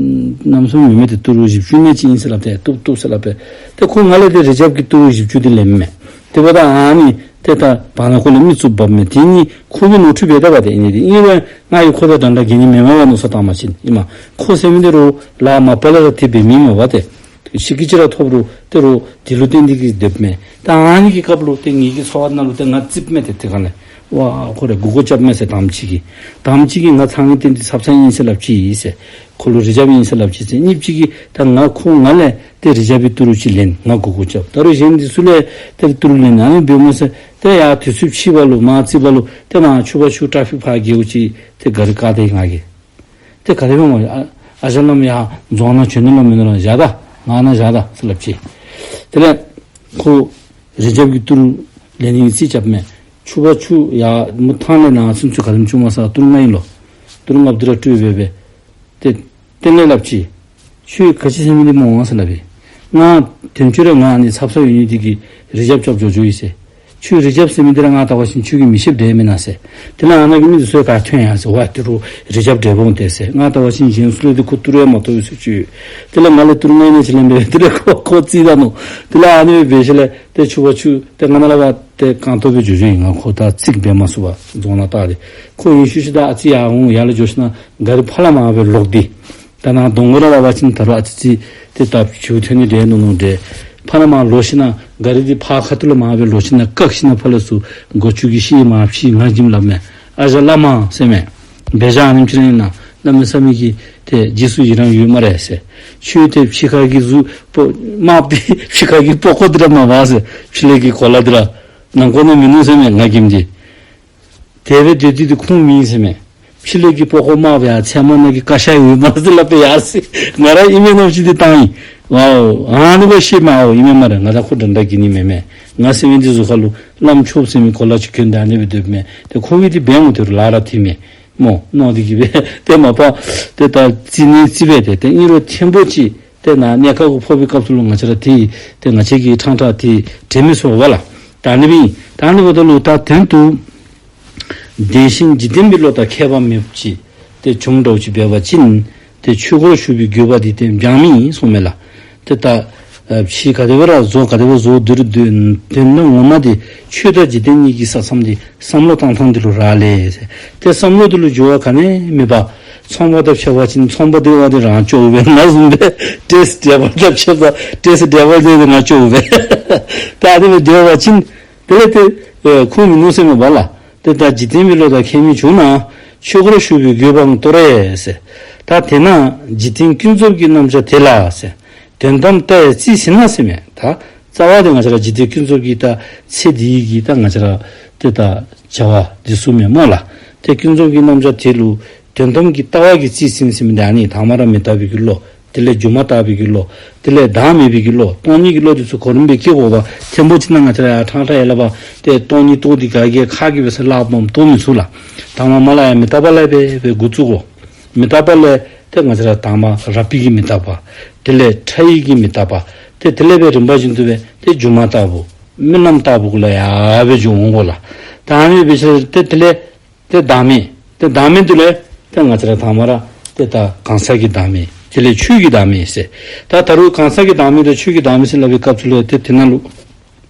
གནམ་མེད་ས་མེད་མེད་མས་ཏེ། ཏི་རུ་བཞི་བཅུ་ཨིན་ན་ཅིག་ཨིན་ཟེར་སླབ་སྟེ་བཏུབ་བཏུབ་ཟེར་སླབ་པས། ཏེ་ཁོ་ང་ལས་ཏེ་རི་ཛརབ་ཀྱི་ཏི་རུ་བཞི་བཅུ་འདི་ལེནམ་མས། དེ་འབདཝ་ད་ཨ་ནི་ཏེ་ད་བར་ན་ཁོ་ལས་མི་བཙུགསཔ་མས། དེ་ནི་ཁོ་གིས་ནོར་འཁྲུལ་འབད་ད་པ་ཏེ། ཨིན་ཏེ་ཨིན་རུང་ང་གིས་ཁོ་དང་འདྲན་འདྲ་གྱོན་ནི་མེན་མས་པ་མནོ་བསམ་བཏངམ་ཅིན། ཨིན་མས། ཁོ་ཟེར་མི་འདི་རོགས་ལཱ་མ་པ་ལས་ར་ཏེ་འབད་མི་མས་པ་ཏེ། ཤི་གི་ཅིག་ར་ཐོབ་རུང་ཏེ་རོགས་དེ་ལུ་བརྟེན་ཏེ་གིས་སྡོདཔ་མས། ད་ཨ་ནི་གི་སྐབས་ལུ་ཏེ་ངེ་གི་ཚོར་བ་ནང་ལུ་ཏེ་ང་རྩིསཔ་མས་ཏེ། དེ་ག་ལས་ཝ་ཁོ་ར་མགུ་སྐོར་རྐྱབ་མས་ཟེར་དང་པ་ཅིག་གིས། དང་པ་ཅིག་གིས་ང་ཚང་གི་རྟེན་འདི་ཚབ་ཚབ་ཨིན་ཟེར་སླབ་ཅི་ཟེར། ཁོ་ལུ་རི་ཛརབ་ཨིན་ཟེར་སླབ་ཅི་ཟེར། གཉིས་པ་ཅིག་གིས་ད་ང་ཁོ་ང་ལས་ཏེ་རི་ཛརབ་ཀྱི་ཏི་རུ་ཅིག་ལེན། ང་མགུ་སྐོར་རྐྱབ། ད་རུང་གཞན་འདི་ཚུ་ལས་ཏེ་ཏི་རུ་ལེན། ཨ་ནི་འབདཝ་མས་ཟེར། ཏེ་ཡར་དུས་ཚོད་ཕྱི་བ་ལུ་མར་རྩིས་པ་ལུ་ཏེ་མར་ཆུ་བར་ཆུ་ཊ་ཕིག་ཕར་རྒེད་འོག་ཅིག་ཏེ་ག་རི་བཀག་སྟེ་ང་གིས། ཏེ་ག་དེ་སྦེ་སྨོ། ཨ་ཨ་ཞང་བླ་མ་ཡར་རྫོང་ནང་བྱོན་ནི་ལོ་མེན་ན་ལོ། བཞག་ད། ང་ནཱ་བཞག་ད་ཟེར་སླབ་ཅི། དེ་ལས་ཁོ་རི་ཛརབ་ཀྱི་ཏི་རུ་ལེན་ནི་གི་རྩིས་རྐྱབ་མས། ཆུ་བར་ཆུ་ཡར་མུ་ཐང་ལས་ནཱ་ཚུན་ཚོད་ག་དེམ་ཅིག་སྨོ་ཟེར། ཏི་རུ་ལྔ་ཨིན་ལོ། ཏི་རུ་ལྔ་པོ་འདི་ར་སྤྲོད་སྦེ་སྦེ་ཏེ་དེ་ལས་སླབ་ཅི། ཁྱོད་ག་ཅི་ཟེར་མི་འདི་སྨོ་ཟེར་སླབ་པས། ང་དོན་གཅོད་ར་ང་ཨ་ནི་ཚབ་ཚབ་ཡོད་ནི་འདི་གིས་རི་ཛརབ་རྐྱབ་འགྱོ་འགྱོཝ་ཨིན་ཟེར། ཁྱོད་རི་ཛརབ་ཟེར་མི་འདི་ར་ང་བལྟ་བ་ཅིན་ཁྱོད་ཀྱི་མི་ཤེསཔ་འདྲས་མེན་ན་ཟེར། དེ་ལས་ཨ་ནཱ་གི་མི་འདི་ཚུ་ག་ཐོན་ཡར་ཟེར། ཝ་ཏི་རུ་རི་ཛརབ་འདྲས་འོང་སྟེ་ཟེར། ང་བལྟ་བ་ཅིན་གཞན་ཚུ་ལས་འདི་ཁོ་ཏི་རུ་ཡང་མ་ཐོབ་ཟེར་ཅིག། དེ་ལས་ང་ལས་ཏི་རུ་ལྔ་ཨིན་ན་ཅིག་ལེན་པས། དེ་ལས་ཁོ་ཁོ་རྩིས་ད་ནུག། དེ་ལས་ཨ་ནི་སྦེ་འབད་ཞིནམ་ལས་ཏེ་ཆུ་བར་ཆུ་ཏེ་ང་ནཱ་ལས་ཕར་ཏེ་རྐང་སྟོང་སྦེ་འགྱོ་འགྱོཝ་ཨིན། ང་ཁོ་ད་རྩིས་འབད་མ་ཚུགས་པར་རྫོང་ནང་བལྟ་སྟེ། ཁོ་ཡུན་ཤུལ་ཤུལ་ད་ཨ་ཙི་ཡར་འོང་། ཡར་ལས་འགྱོ་ཞིནམ་ག་རི་ཕར་ལས་མར་སྦེ་ལོག་སྟེ། ད་ནཱ་གདོང་ཁར་ལྟ་བ་ཅིན་ད་རུང་ཨ་ཙི་ཙི་ཏེ་ད་བྱིའུ་ཐོན་ནི་འདྲས་མནོ་མནོཝ་འདྲས། ཕར་ལས་མར་ལོག་ཞིནམ་ག་རི་འདི་ཕར་ཁ་ཐུག་ལས་མར་སྦེ་ལོག་ཞིནམ་བཀག་ཞིནམ་ཕར་ལས་ཚུར་སྒོ་ཅུང་གིས་ཤེས་མ་ཤེས་ང་གིས་སླབ་མས། ཨ་ཞང་བླ་མ་ཟེར་མས། འབད་བཞག་ཨ་ནེམ་ཅིག་ར་ཨིན་ན་གནམ་མེད་ས་མེད་ཀྱི་ཏེ་རྗེས་སུ་ཡི་རང་ཡོད་སྨ་རེ་ཟེར། ཁྱོད་ཏེ་ཕྱི་ཁ་གི་གཟུགས་པོ་དམརཔོ་འདི་ཕྱི་ཁ་གི་པགས་ཀོ་འདི་ར་མ་འབག་ཟེར། ཕྱི་ལས་ཀྱི་གོ་ལ་འདི་ར་ནང་ཁོག་ནང་མིན་ནུག་ཟེར་མས། ང་གིས་འདི་དེ་སྦེ་སྡོད་དེ་འདི་ཁུངས་མེད་ཟེར་མས། ཕྱི་ལས་ཀྱི་པགས་ཀོ་དམརཔོ་ཡང་ཚལ་མ་ནང་གི་ཀ་ཤ་ཡོད་སྨ་རེ་ཟེར་སླབ་པས་ཡ་ཟེར། ང་ར་ཨིན་མས་མནོ་ཅི་འདི་བཏང་ཡི། ཝའོ། ཨ་ནི་སྦེ་ཤེས་མས། ཨའོ་ཨིན་མས་སྨ་རེ། ང་དང་ཁོ་འདྲན་འདྲ་གྱོན་ནི་མེན་མས། ང་ཟེར་མི་འདི་གཟུགས་ཁ་ལུ་བླམ་ཆོསཔ་ཟེར་མི་གོ་ལ་ཅིག་གྱོན་ཏེ་ཨ་ནི་སྦེ་སྡོདཔ་མས། ཏེ་ཁོ་གིས་འདི་འབད་འོང་དེ་རུང་ལཱ་ར་འཐད་མས་སྨོ་མནོ་སྟེ་གིས་སྦེ་ཏེ་མ་པ་ཏེ་ད་རྩིས་ནི་རྩིས་པས་ཏེ། ཏེ་ཨིན་རུང་ཐེངས་པོ་ཅིག་ཏེ་ནཱ་གནས་ཁག་གུ་ཕོག་པའི་སྐབས་སུ་ལུ་ང་བཅས་ར་ཏེ་ཏེ་ང་བཅས་ཀྱིས་ཕྲང་ཕྲང་ཏེ་དྲན་མི་ཚུགས་པས་ལགས། ད་ཨ་ནི་སྦེ་ད་ཨ་ནི་འབདཝ་ད་ལུ་ད་དོན་དུ་དེ་བཞིན་འཇིག་རྟེན་པའི་བློ་དང་ཁྱད་པར་མེདཔ་ཅིག་ཏེ་བྱུང་འདྲཝ་ཅིག་འབད་བ་ཅིན་ཏེ་ཆོས་སྒོར་ཞུགས་པའི་དགོས་པ་འདི་ཏེ་འབྱང་མི་ཨིན་གསུངམ་མས་ལགས། ཏེ་ད་ཨ་ཕྱི་ག་དེ་སྦེ་ར་བཟོ་ག་དེ་སྦེ་བཟོ་སྡོད་རུང་དོན་དོན་དག་ངོ་མ་འདི་ཆོས་དང་འཇིག་རྟེན་གཉིས་ཀྱི་ས་མཚམས་འདི་བསམ་བློ་བཏང་ཐངས་འདི་ལུ་རག་ལས་ཟེར། ཏེ་བསམ་བློ་འདི་ལུ་འགྱུར་བ་ག་ནི་ཡང་མེད་པར་ཚོང་པ་དང་ཕྱད་པ་ཅིན་ཚོང་པ་འདི་བ་འདི་རང་སྐྱོ་བས་ན་བཟུམ་སྦེ་ཊེགསི་ཌའི་བར་དང་ཕྱད་པ་ཊེགསི་ཌའི་བར་འདི་རང་སྐྱོ་བས། ད་དེ་སྦེ་སྡོད་པ་ཅིན་དེ་ལས་ཏེ་ཨེ་ཁུངས་མིན་ནུག་ཟེར་མས་པ་ལགས། ཏེ་ད་འཇིག་རྟེན་པའི་བློ་དང་ཁྱད་མི་འབྱུང་ན་ཆོས་སྒོར་ཞུགས་པའི་དགོས་པའང་སྟོར་རེ་ཟེར། ད་དེས་ན་འཇིག་རྟེན་ཀུན་རྫོབ་ཀྱི་རྣམ་གཞག་དེ་ལ་ཟེར། དོན་དམ་ལྟ་བའི་རྩིས་ཟིན་ན་ཟེར་མས། ད་རྩ་བ་དེ་ང་བཅས་ར་འཇིག་རྟེན་ཀུན་རྫོབ་ཀྱི་ད་ཚེ་འདི་གི་ད་ང་བཅས་ར་ཏེ་ད་བྱ་བ་འདི་ཚུ་མས་སྨོ་ལགས། ཏེ་ཀུན་རྫོབ་ཀྱི་རྣམ་གཞག་དེ་ལུ་དོན་དམ་གྱི་ལྟ་བ་གིས་རྩིས་ཟིན་ཟེར་མི་འདི་ཨ་ནི་དང་པ་ར་མི་རྟག་པའི་གི་བློ། དེ་ལས་སྒྱུ་མ་ལྟ་བུའི་གི་བློ། དེ་ལས་བདག་མེད་པའི་གི་བློ། སྟོང་ཉིད་ཀྱི་བློ་འདི་ཚུ་གོ་རིམ་སྦེ་སྐྱེ་དགོ་པས། ཐེངས་པོ་ཅིག་ནང་ང་བཅས་ར་ཡར་ཕྲང་ཕྲང་ཡར་སླབ་པ་ཏེ་སྟོང་ཉིད་རྟོགས་ཏེ་ག་གིས་ཁ་གིས་འབད་ས་སླབ་མ་རྟོགས་མི་ཚུགས་ལགས། དང་པ་མར་ལས་ཡར་མི་རྟག་པ་ལས་སྦེ་འབད་འགོ་བཙུགས་དགོ། མི་རྟག་པ་ལས་ཏེ་ང་བཅས་ར་དང་པ་རགས་པའི་གི་མི་རྟག་པ། དེ་ལས་ཕྲ་བའི་གི་མི་རྟག་པ། ཏེ་དེ་ལས་སྦེ་རིམ་པ་བཞིན་དུ་སྦེ་ཏེ་སྒྱུ་མ་ལྟ་བུ་རྨི་ལམ་ལྟ་བུ་གུ་ལས་ཡར་སྦེ་འགྱོ་འོང་དགོ་ལགས། ད་ཨ་ནི་འབད་ཞིནམ་ཏེ་དེ་ལས་ཏེ་བདག་མེད། ཏེ་བདག་མེད་འདི་ལས་ཏེ་ང་བཅས་ར་དང་པ་ར་ཏེ་ད་གང་ཟག་གི་བདག་མེད། དེ་ལས་ཆོས་ཀྱི་བདག་མེད་ཟེར། ད་ད་རུང་གང་ཟག་གི་བདག་མེད་དང་ཆོས་ཀྱི་བདག་མེད་ཟེར་སླབ་པའི་སྐབས་སུ་ལུ་ཏེ་དེ་ནང་ལུ་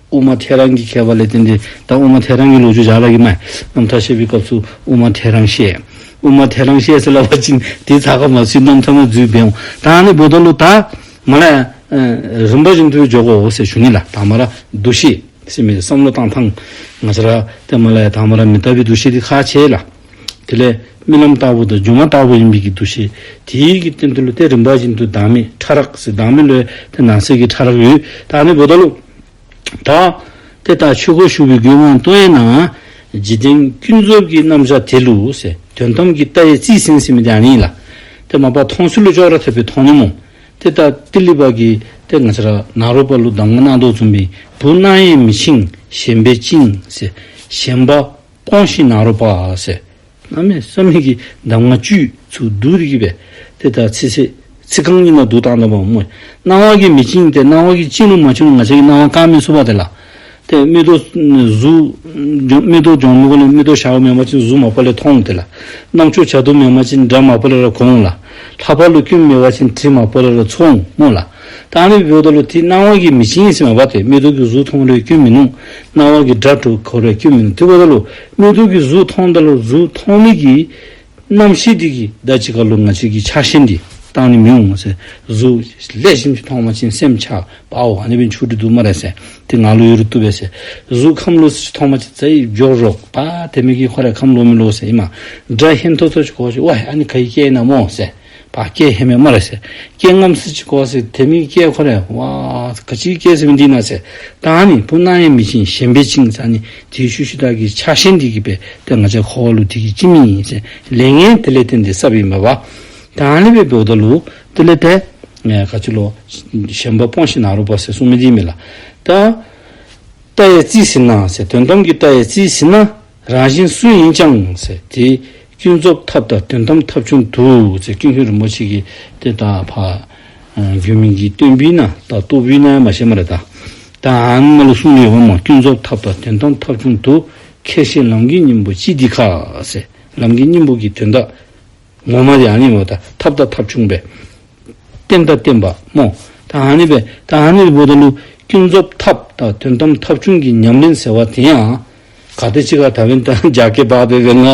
དབུ་མ་ཐལ་རང་གི་ཁྱད་པར་ལས་བརྟེན་ཏེ་ད་དབུ་མ་ཐལ་རང་གི་ལོ་རྒྱུས་བཞག་སླབ་གེ་མས། རྣམ་ཐར་བཤད་པའི་སྐབས་སུ་དབུ་མ་ཐལ་རང་བཤད། དབུ་མ་ཐལ་རང་བཤད་ཟེར་སླབ་པ་ཅིན་དེ་ཚ་ཁ་མ་ཚུད་རྣམ་ཐར་ནང་འཛུལ་འབད་འོང་། ད་ཨ་ནི་འབདཝ་ད་ལུ་ད་མར་ལས་ཨེ་རིམ་པ་བཞིན་དུ་འགྱོ་དགོ་ཟེར་ཞུ་ནི་ལགས། ད་མར་འདུ་ཤེས་ཟེར་མི་བསམ་བློ་བཏང་ཐངས་ང་བཅས་ར་ཏེ་མར་ལས་ད་མར་མི་རྟག་པའི་འདུ་ཤེས་འདི་ཁག་ཆེ་ལགས། དེ་ལས་རྨི་ལམ་ལྟ་བུ་དང་སྒྱུ་མ་ལྟ་བུ་ཨིན་པའི་གི་འདུ་ཤེས། དེའི་གི་སྟེང་དུ་ལུ་ཏེ་རིམ་པ་བཞིན་དུ་བདག་མེད་ཕྲ་རགས་ཟེར་བདག་མེད་ལུ་ཏེ་ནང་གསེས་ཀྱི་ཕྲ་རགས་ཡོད། ད་ཨ་ནི་འབདཝ་ད་ལུ་ད་ཏེ་ད་ཆོས་སྒོར་ཞུགས་པའི་དགོས་པ་མཐོང་ཡང་ན། འཇིག་རྟེན་ཀུན་རྫོབ་ཀྱི་རྣམ་གཞག་དེ་ལུ་ཟེར། དོན་དམ་གྱི་ལྟ་བས་རྩིས་ཟིན་ཟེར་མི་དེ་ཨ་ནི་ལགས། ཏེ་མ་པ་མཐོང་ཚུལ་ལུ་ཅོག་ར་འཐདཔ་སྦེ་མཐོང་ནི་སྨོ། ཏེ་ད་ཏི་ལི་པ་གིས་ཏེ་ང་བཅས་ར་ནཱ་རོ་པ་ལུ་གདམས་ངག་གནང་དོ་བཟུམ་སྦེ་བུ་སྣང་ཡང་མི་འཆིང་ཞེན་པས་བཅིངས་ཟེར། ཞེན་པ་སྤོངས་ཤིག་ནཱ་རོ་པ་ཟེར། གནམ་མེད་ས་མེད་ཀྱི་གདམས་ངག་བཅུད་ཚུ་བསྡུ་སྟེ་གི་སྦེ་ཏེ་ད་ཚིག་ཚིག་རྐང་གཉིས་ནང་བསྡུ་བཏང་ད་པ་སྨོ། སྣང་བ་གིས་མི་བཅིངས་ཏེ་སྣང་བ་གིས་བཅིངས་རུང་མ་བཅིངས་རུང་ང་བཅས་ཀྱིས་སྣང་བ་བཀག་མི་ཚུགས་པས་ཏེ་ལགས། ཏེ་མིག་ཏོ་གཟུགས་མིག་ཏོ་གྱོང་མི་གོ་ལས་མིག་ཏོ་ཞརཝ་མེན་པ་ཅིན་གཟུགས་མ་པ་ལས་མཐོང་ཏེ་ལགས། རྣམ་ཅོ་བྱ་དུ་མེན་པ་ཅིན་སྒྲ་མ་པ་ལས་ར་གོ་འོང་ལགས། ལྷ་པ་ལུ་སྐྱོན་མེད་པ་ཅིན་དྲི་མ་པ་ལས་ར་ཚོར་འོང་སྨོ་ལགས། ད་ཨ་ནི་འབདཝ་ད་ལུ་ཏེ་སྣང་བ་གིས་མི་བཅིངས་ཟེར་མ་པ་ཏེ་མིག་ཏོ་གིས་གཟུགས་མཐོང་རུང་སྐྱོན་མིན་ནུག། སྣང་བ་གིས་སྒྲ་དྲི་གོ་རུང་སྐྱོན་མིན་ནུག། དེ་འབདཝ་ད་ལུ་མིག་ཏོ་གིས་གཟུགས་མཐོངམ་ད་ལུ་གཟུགས་མཐོང་མི་གི་རྣམ་ཤེས་འདི་གིས་ད་ཅི་ཁ་ལུ་ང་བཅས་ཀྱིས་ཆགས་ཞེན་འདི་བཏང་ནི་མི་འོང་ཟེར། གཟུགས་ལེགས་ཤོམ་ཅིག་མཐོང་བ་ཅིན་སེམས་ཆགས། པའོ་ཨ་ནི་སྦེ་ཆུ་དྲི་འདུག་སྨ་རེ་ཟེར། ཏེ་ང་ལུ་ཡོད་རུང་བཏུབ་པས་ཟེར། གཟུགས་ཁམས་ལོག་ཅིག་མཐོང་བ་ཅིན་ཙ་ཡི་འགྱོ་རོགས་པ་དེ་མི་གིས་ཁོ་ར་ཁམས་ལོག་མི་ལོག་ཟེར་ཨིན་མས། སྒྲ་སྙན་ཏོག་ཏོ་ཅིག་གོ་བ་ཅིན་ཝའི་ཨ་ནི་ག་གི་སྐད་ཨིན་ན་སྨོ་ཟེར། པ་སྐད་ཧེ་མ་སྨ་རེ་ཟེར། སྐད་རྔམ་སུ་ཅིག་གོ་བ་ཟེར་དེ་མི་གི་སྐད་ཁོ་ར་ཝའི་ག་ཅི་སྐད་ཟེར་མི་འདི་ན་ཟེར། ད་ཨ་ནི་བུ་སྣང་ཡང་མི་འཆིང་ཞེན་པས་བཅིངས་ཟེར་ཨ་ནི་དེའི་ཤུལ་ཤུལ་བདག་གི་ཆགས་ཞེན་འདི་གིས་སྦེ་ཏེ་ང་བཅས་འཁོར་བ་ལུ་དེ་གིས་བཅིངས་མི་ཨིན་ཟེར། ལས་ངན་དེ་ལས་བརྟེན་ཏེ་བསགས་པའི་མ་པ། ད་ཨ་ནི་སྦེ་འབདཝ་ད་ལུ་དེ་ལས་ཏེ་ཨེ་ག་ཅི་ལོ་ཞེན་པ་སྤོངས་ཤིག་ནཱ་རོ་པ་ཟེར་གསུངས་མི་འདི་མས་ལགས། ད་ལྟ་བས་རྩིས་ཟིན་ན་ཟེར། དོན་དམ་གྱི་ལྟ་བས་རྩིས་ཟིན་ན། རང་བཞིན་སུ་ཡིན་ཀྱང་ཟེར། དེ་ཀུན་རྫོབ་ཐབས་དང་དོན་དམ་ཐབས་བྱུང་དུ་ཟེར་ཀུན་མཁྱེན་རིན་པོ་ཆེ་གིས་ཏེ་ད་ཕར་ཨ་རྒྱུད་སྨིན་གྱི་སྟོན་པའི་ནང་ད་རྟོགས་པའི་ནང་ཡང་མ་ཤེས་སྨ་རེ་ད། ད་ཨ་ནཱ་ལུ་གསུངས་ཡོདཔ་སྨོ། ཀུན་རྫོབ་ཐབས་དང་དོན་དམ་ཐབས་བྱུང་དུ། ཁས་བཞེས་ལམ་གྱི་སྙིང་པོ་ཅི་འདི་ཁ་ཟེར། ལམ་གྱི་སྙིང་པོ་གི་དོན་དག་ངོ་མ་དེ་ཨ་ནི་སྨོ། ད་ཐབས་དང་ཐབས་བྱུང་སྦེ་རྟེན་དང་བརྟེན་པ་སྨོ། ད་ཨ་ནི་སྦེ་ད་ཨ་ནི་འབདཝ་ད་ལུ་ཀུན་རྫོབ་ཐབས་དང་དོན་དམ་ཐབས་བྱུང་གི་ཉམས་ལེན་ཟེར་བ་དེ་ཡང་ག་དེ་ཅིག་ཁར་ད་བན་ད་རྒྱ་སྐད་འབག་སྦེ་སྦེ་ང་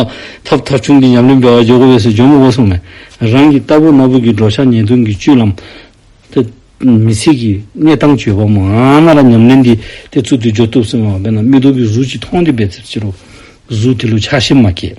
ཐབས་ཐབས་བྱུང་གི་ཉམས་ལེན་འབད་བར་འགྱོ་དགོ་པས་ཟེར་འགྱོ་མི་དགོ་གསུངས་མས། རང་གི་ལྟ་བུ་ན་བུ་གི་འགྲོ་འཆག་ཉལ་འདུག་གི་སྤྱོད་ལམ་ཏེ་མི་ཚེ་གི་གནས་སྟངས་ཅིག་ཡོདཔ་སྨོ། ཨ་ནཱ་ར་ཉམས་ལེན་འདི་ཏེ་ཚུ་དུ་འགྱོ་བཏུབ་ཟེར་མས། དཔེར་ན་མིག་ཏོ་གིས་གཟུགས་ཅིག་མཐོང་སྟེ་འབད་ཟེར་ཅི་རུང་གཟུགས་དེ་ལུ་ཆགས་ཞེན་མ་བསྐྱེད།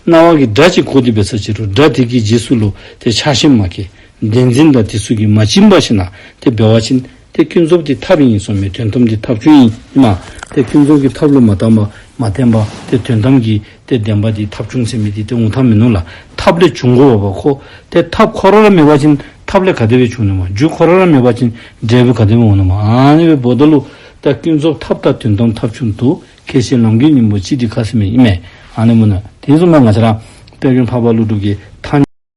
རྣ་བ་གིས་སྒྲ་ཅིག་གོ་སྟེ་འབད་ཟེར་ཅི་རུང་སྒྲ་དེ་གི་རྗེས་སུ་ལུ་ཏེ་ཆགས་ཞེན་མ་བསྐྱེད། བདེན་འཛིན་དང་དེ་ཚུ་གིས་མ་བཅིངས་པ་ཞིག་ན་ཏེ་འབད་བ་ཅིན་ཏེ་ཀུན་རྫོབ་འདི་ཐབས་ཨིན་གསུངས་མས། དོན་དམ་འདི་ཐབས་བྱུང་ཨིན་མས། ཏེ་ཀུན་རྫོབ་ཀྱི་ཐབས་ལུ་མ་བརྟེན་པ་མ་བརྟེན་པ་ཏེ་དོན་དམ་གྱི་ཏེ་བདེན་པ་འདི་ཐབས་བྱུང་ཟེར་མི་འདི་ཏེ་འོང་ཐབས་མིན་ནུག་ལགས། ཐབས་ལས་བྱུང་དགོ་པས་ཁོ། ཏེ་ཐབས་ཁོ་ར་ར་མེད་པ་ཅིན་ཐབས་ལས་ག་དེ་སྦེ་བྱུང་ནི་སྨོ། རྒྱུ་ཁོ་ར་ར་མེད་པ་ཅིན་འབྲས་བུ་ག་དེ་སྦེ་འོང་ནི་སྨོ། ཨ་ནི་སྦེ་འབདཝ་ད་ལུ་ད་ཀུན་རྫོབ་ཐབས་དང་དོན་དམ་ཐབས་བྱུང་དུ། ཁས་བཞེས་ལམ་གྱི་སྙིང་པོ་ཅི་འདི་ཁ་ཟེར་མི་ཨིན་མས། ཨ་ནི་སྨོ་ན། དེ་བཟུམ་མ་ང་བཅས་ར་དཔལ་མགོན་འཕགས་པ་ཀླུ་སྒྲུབ་ཀྱིས་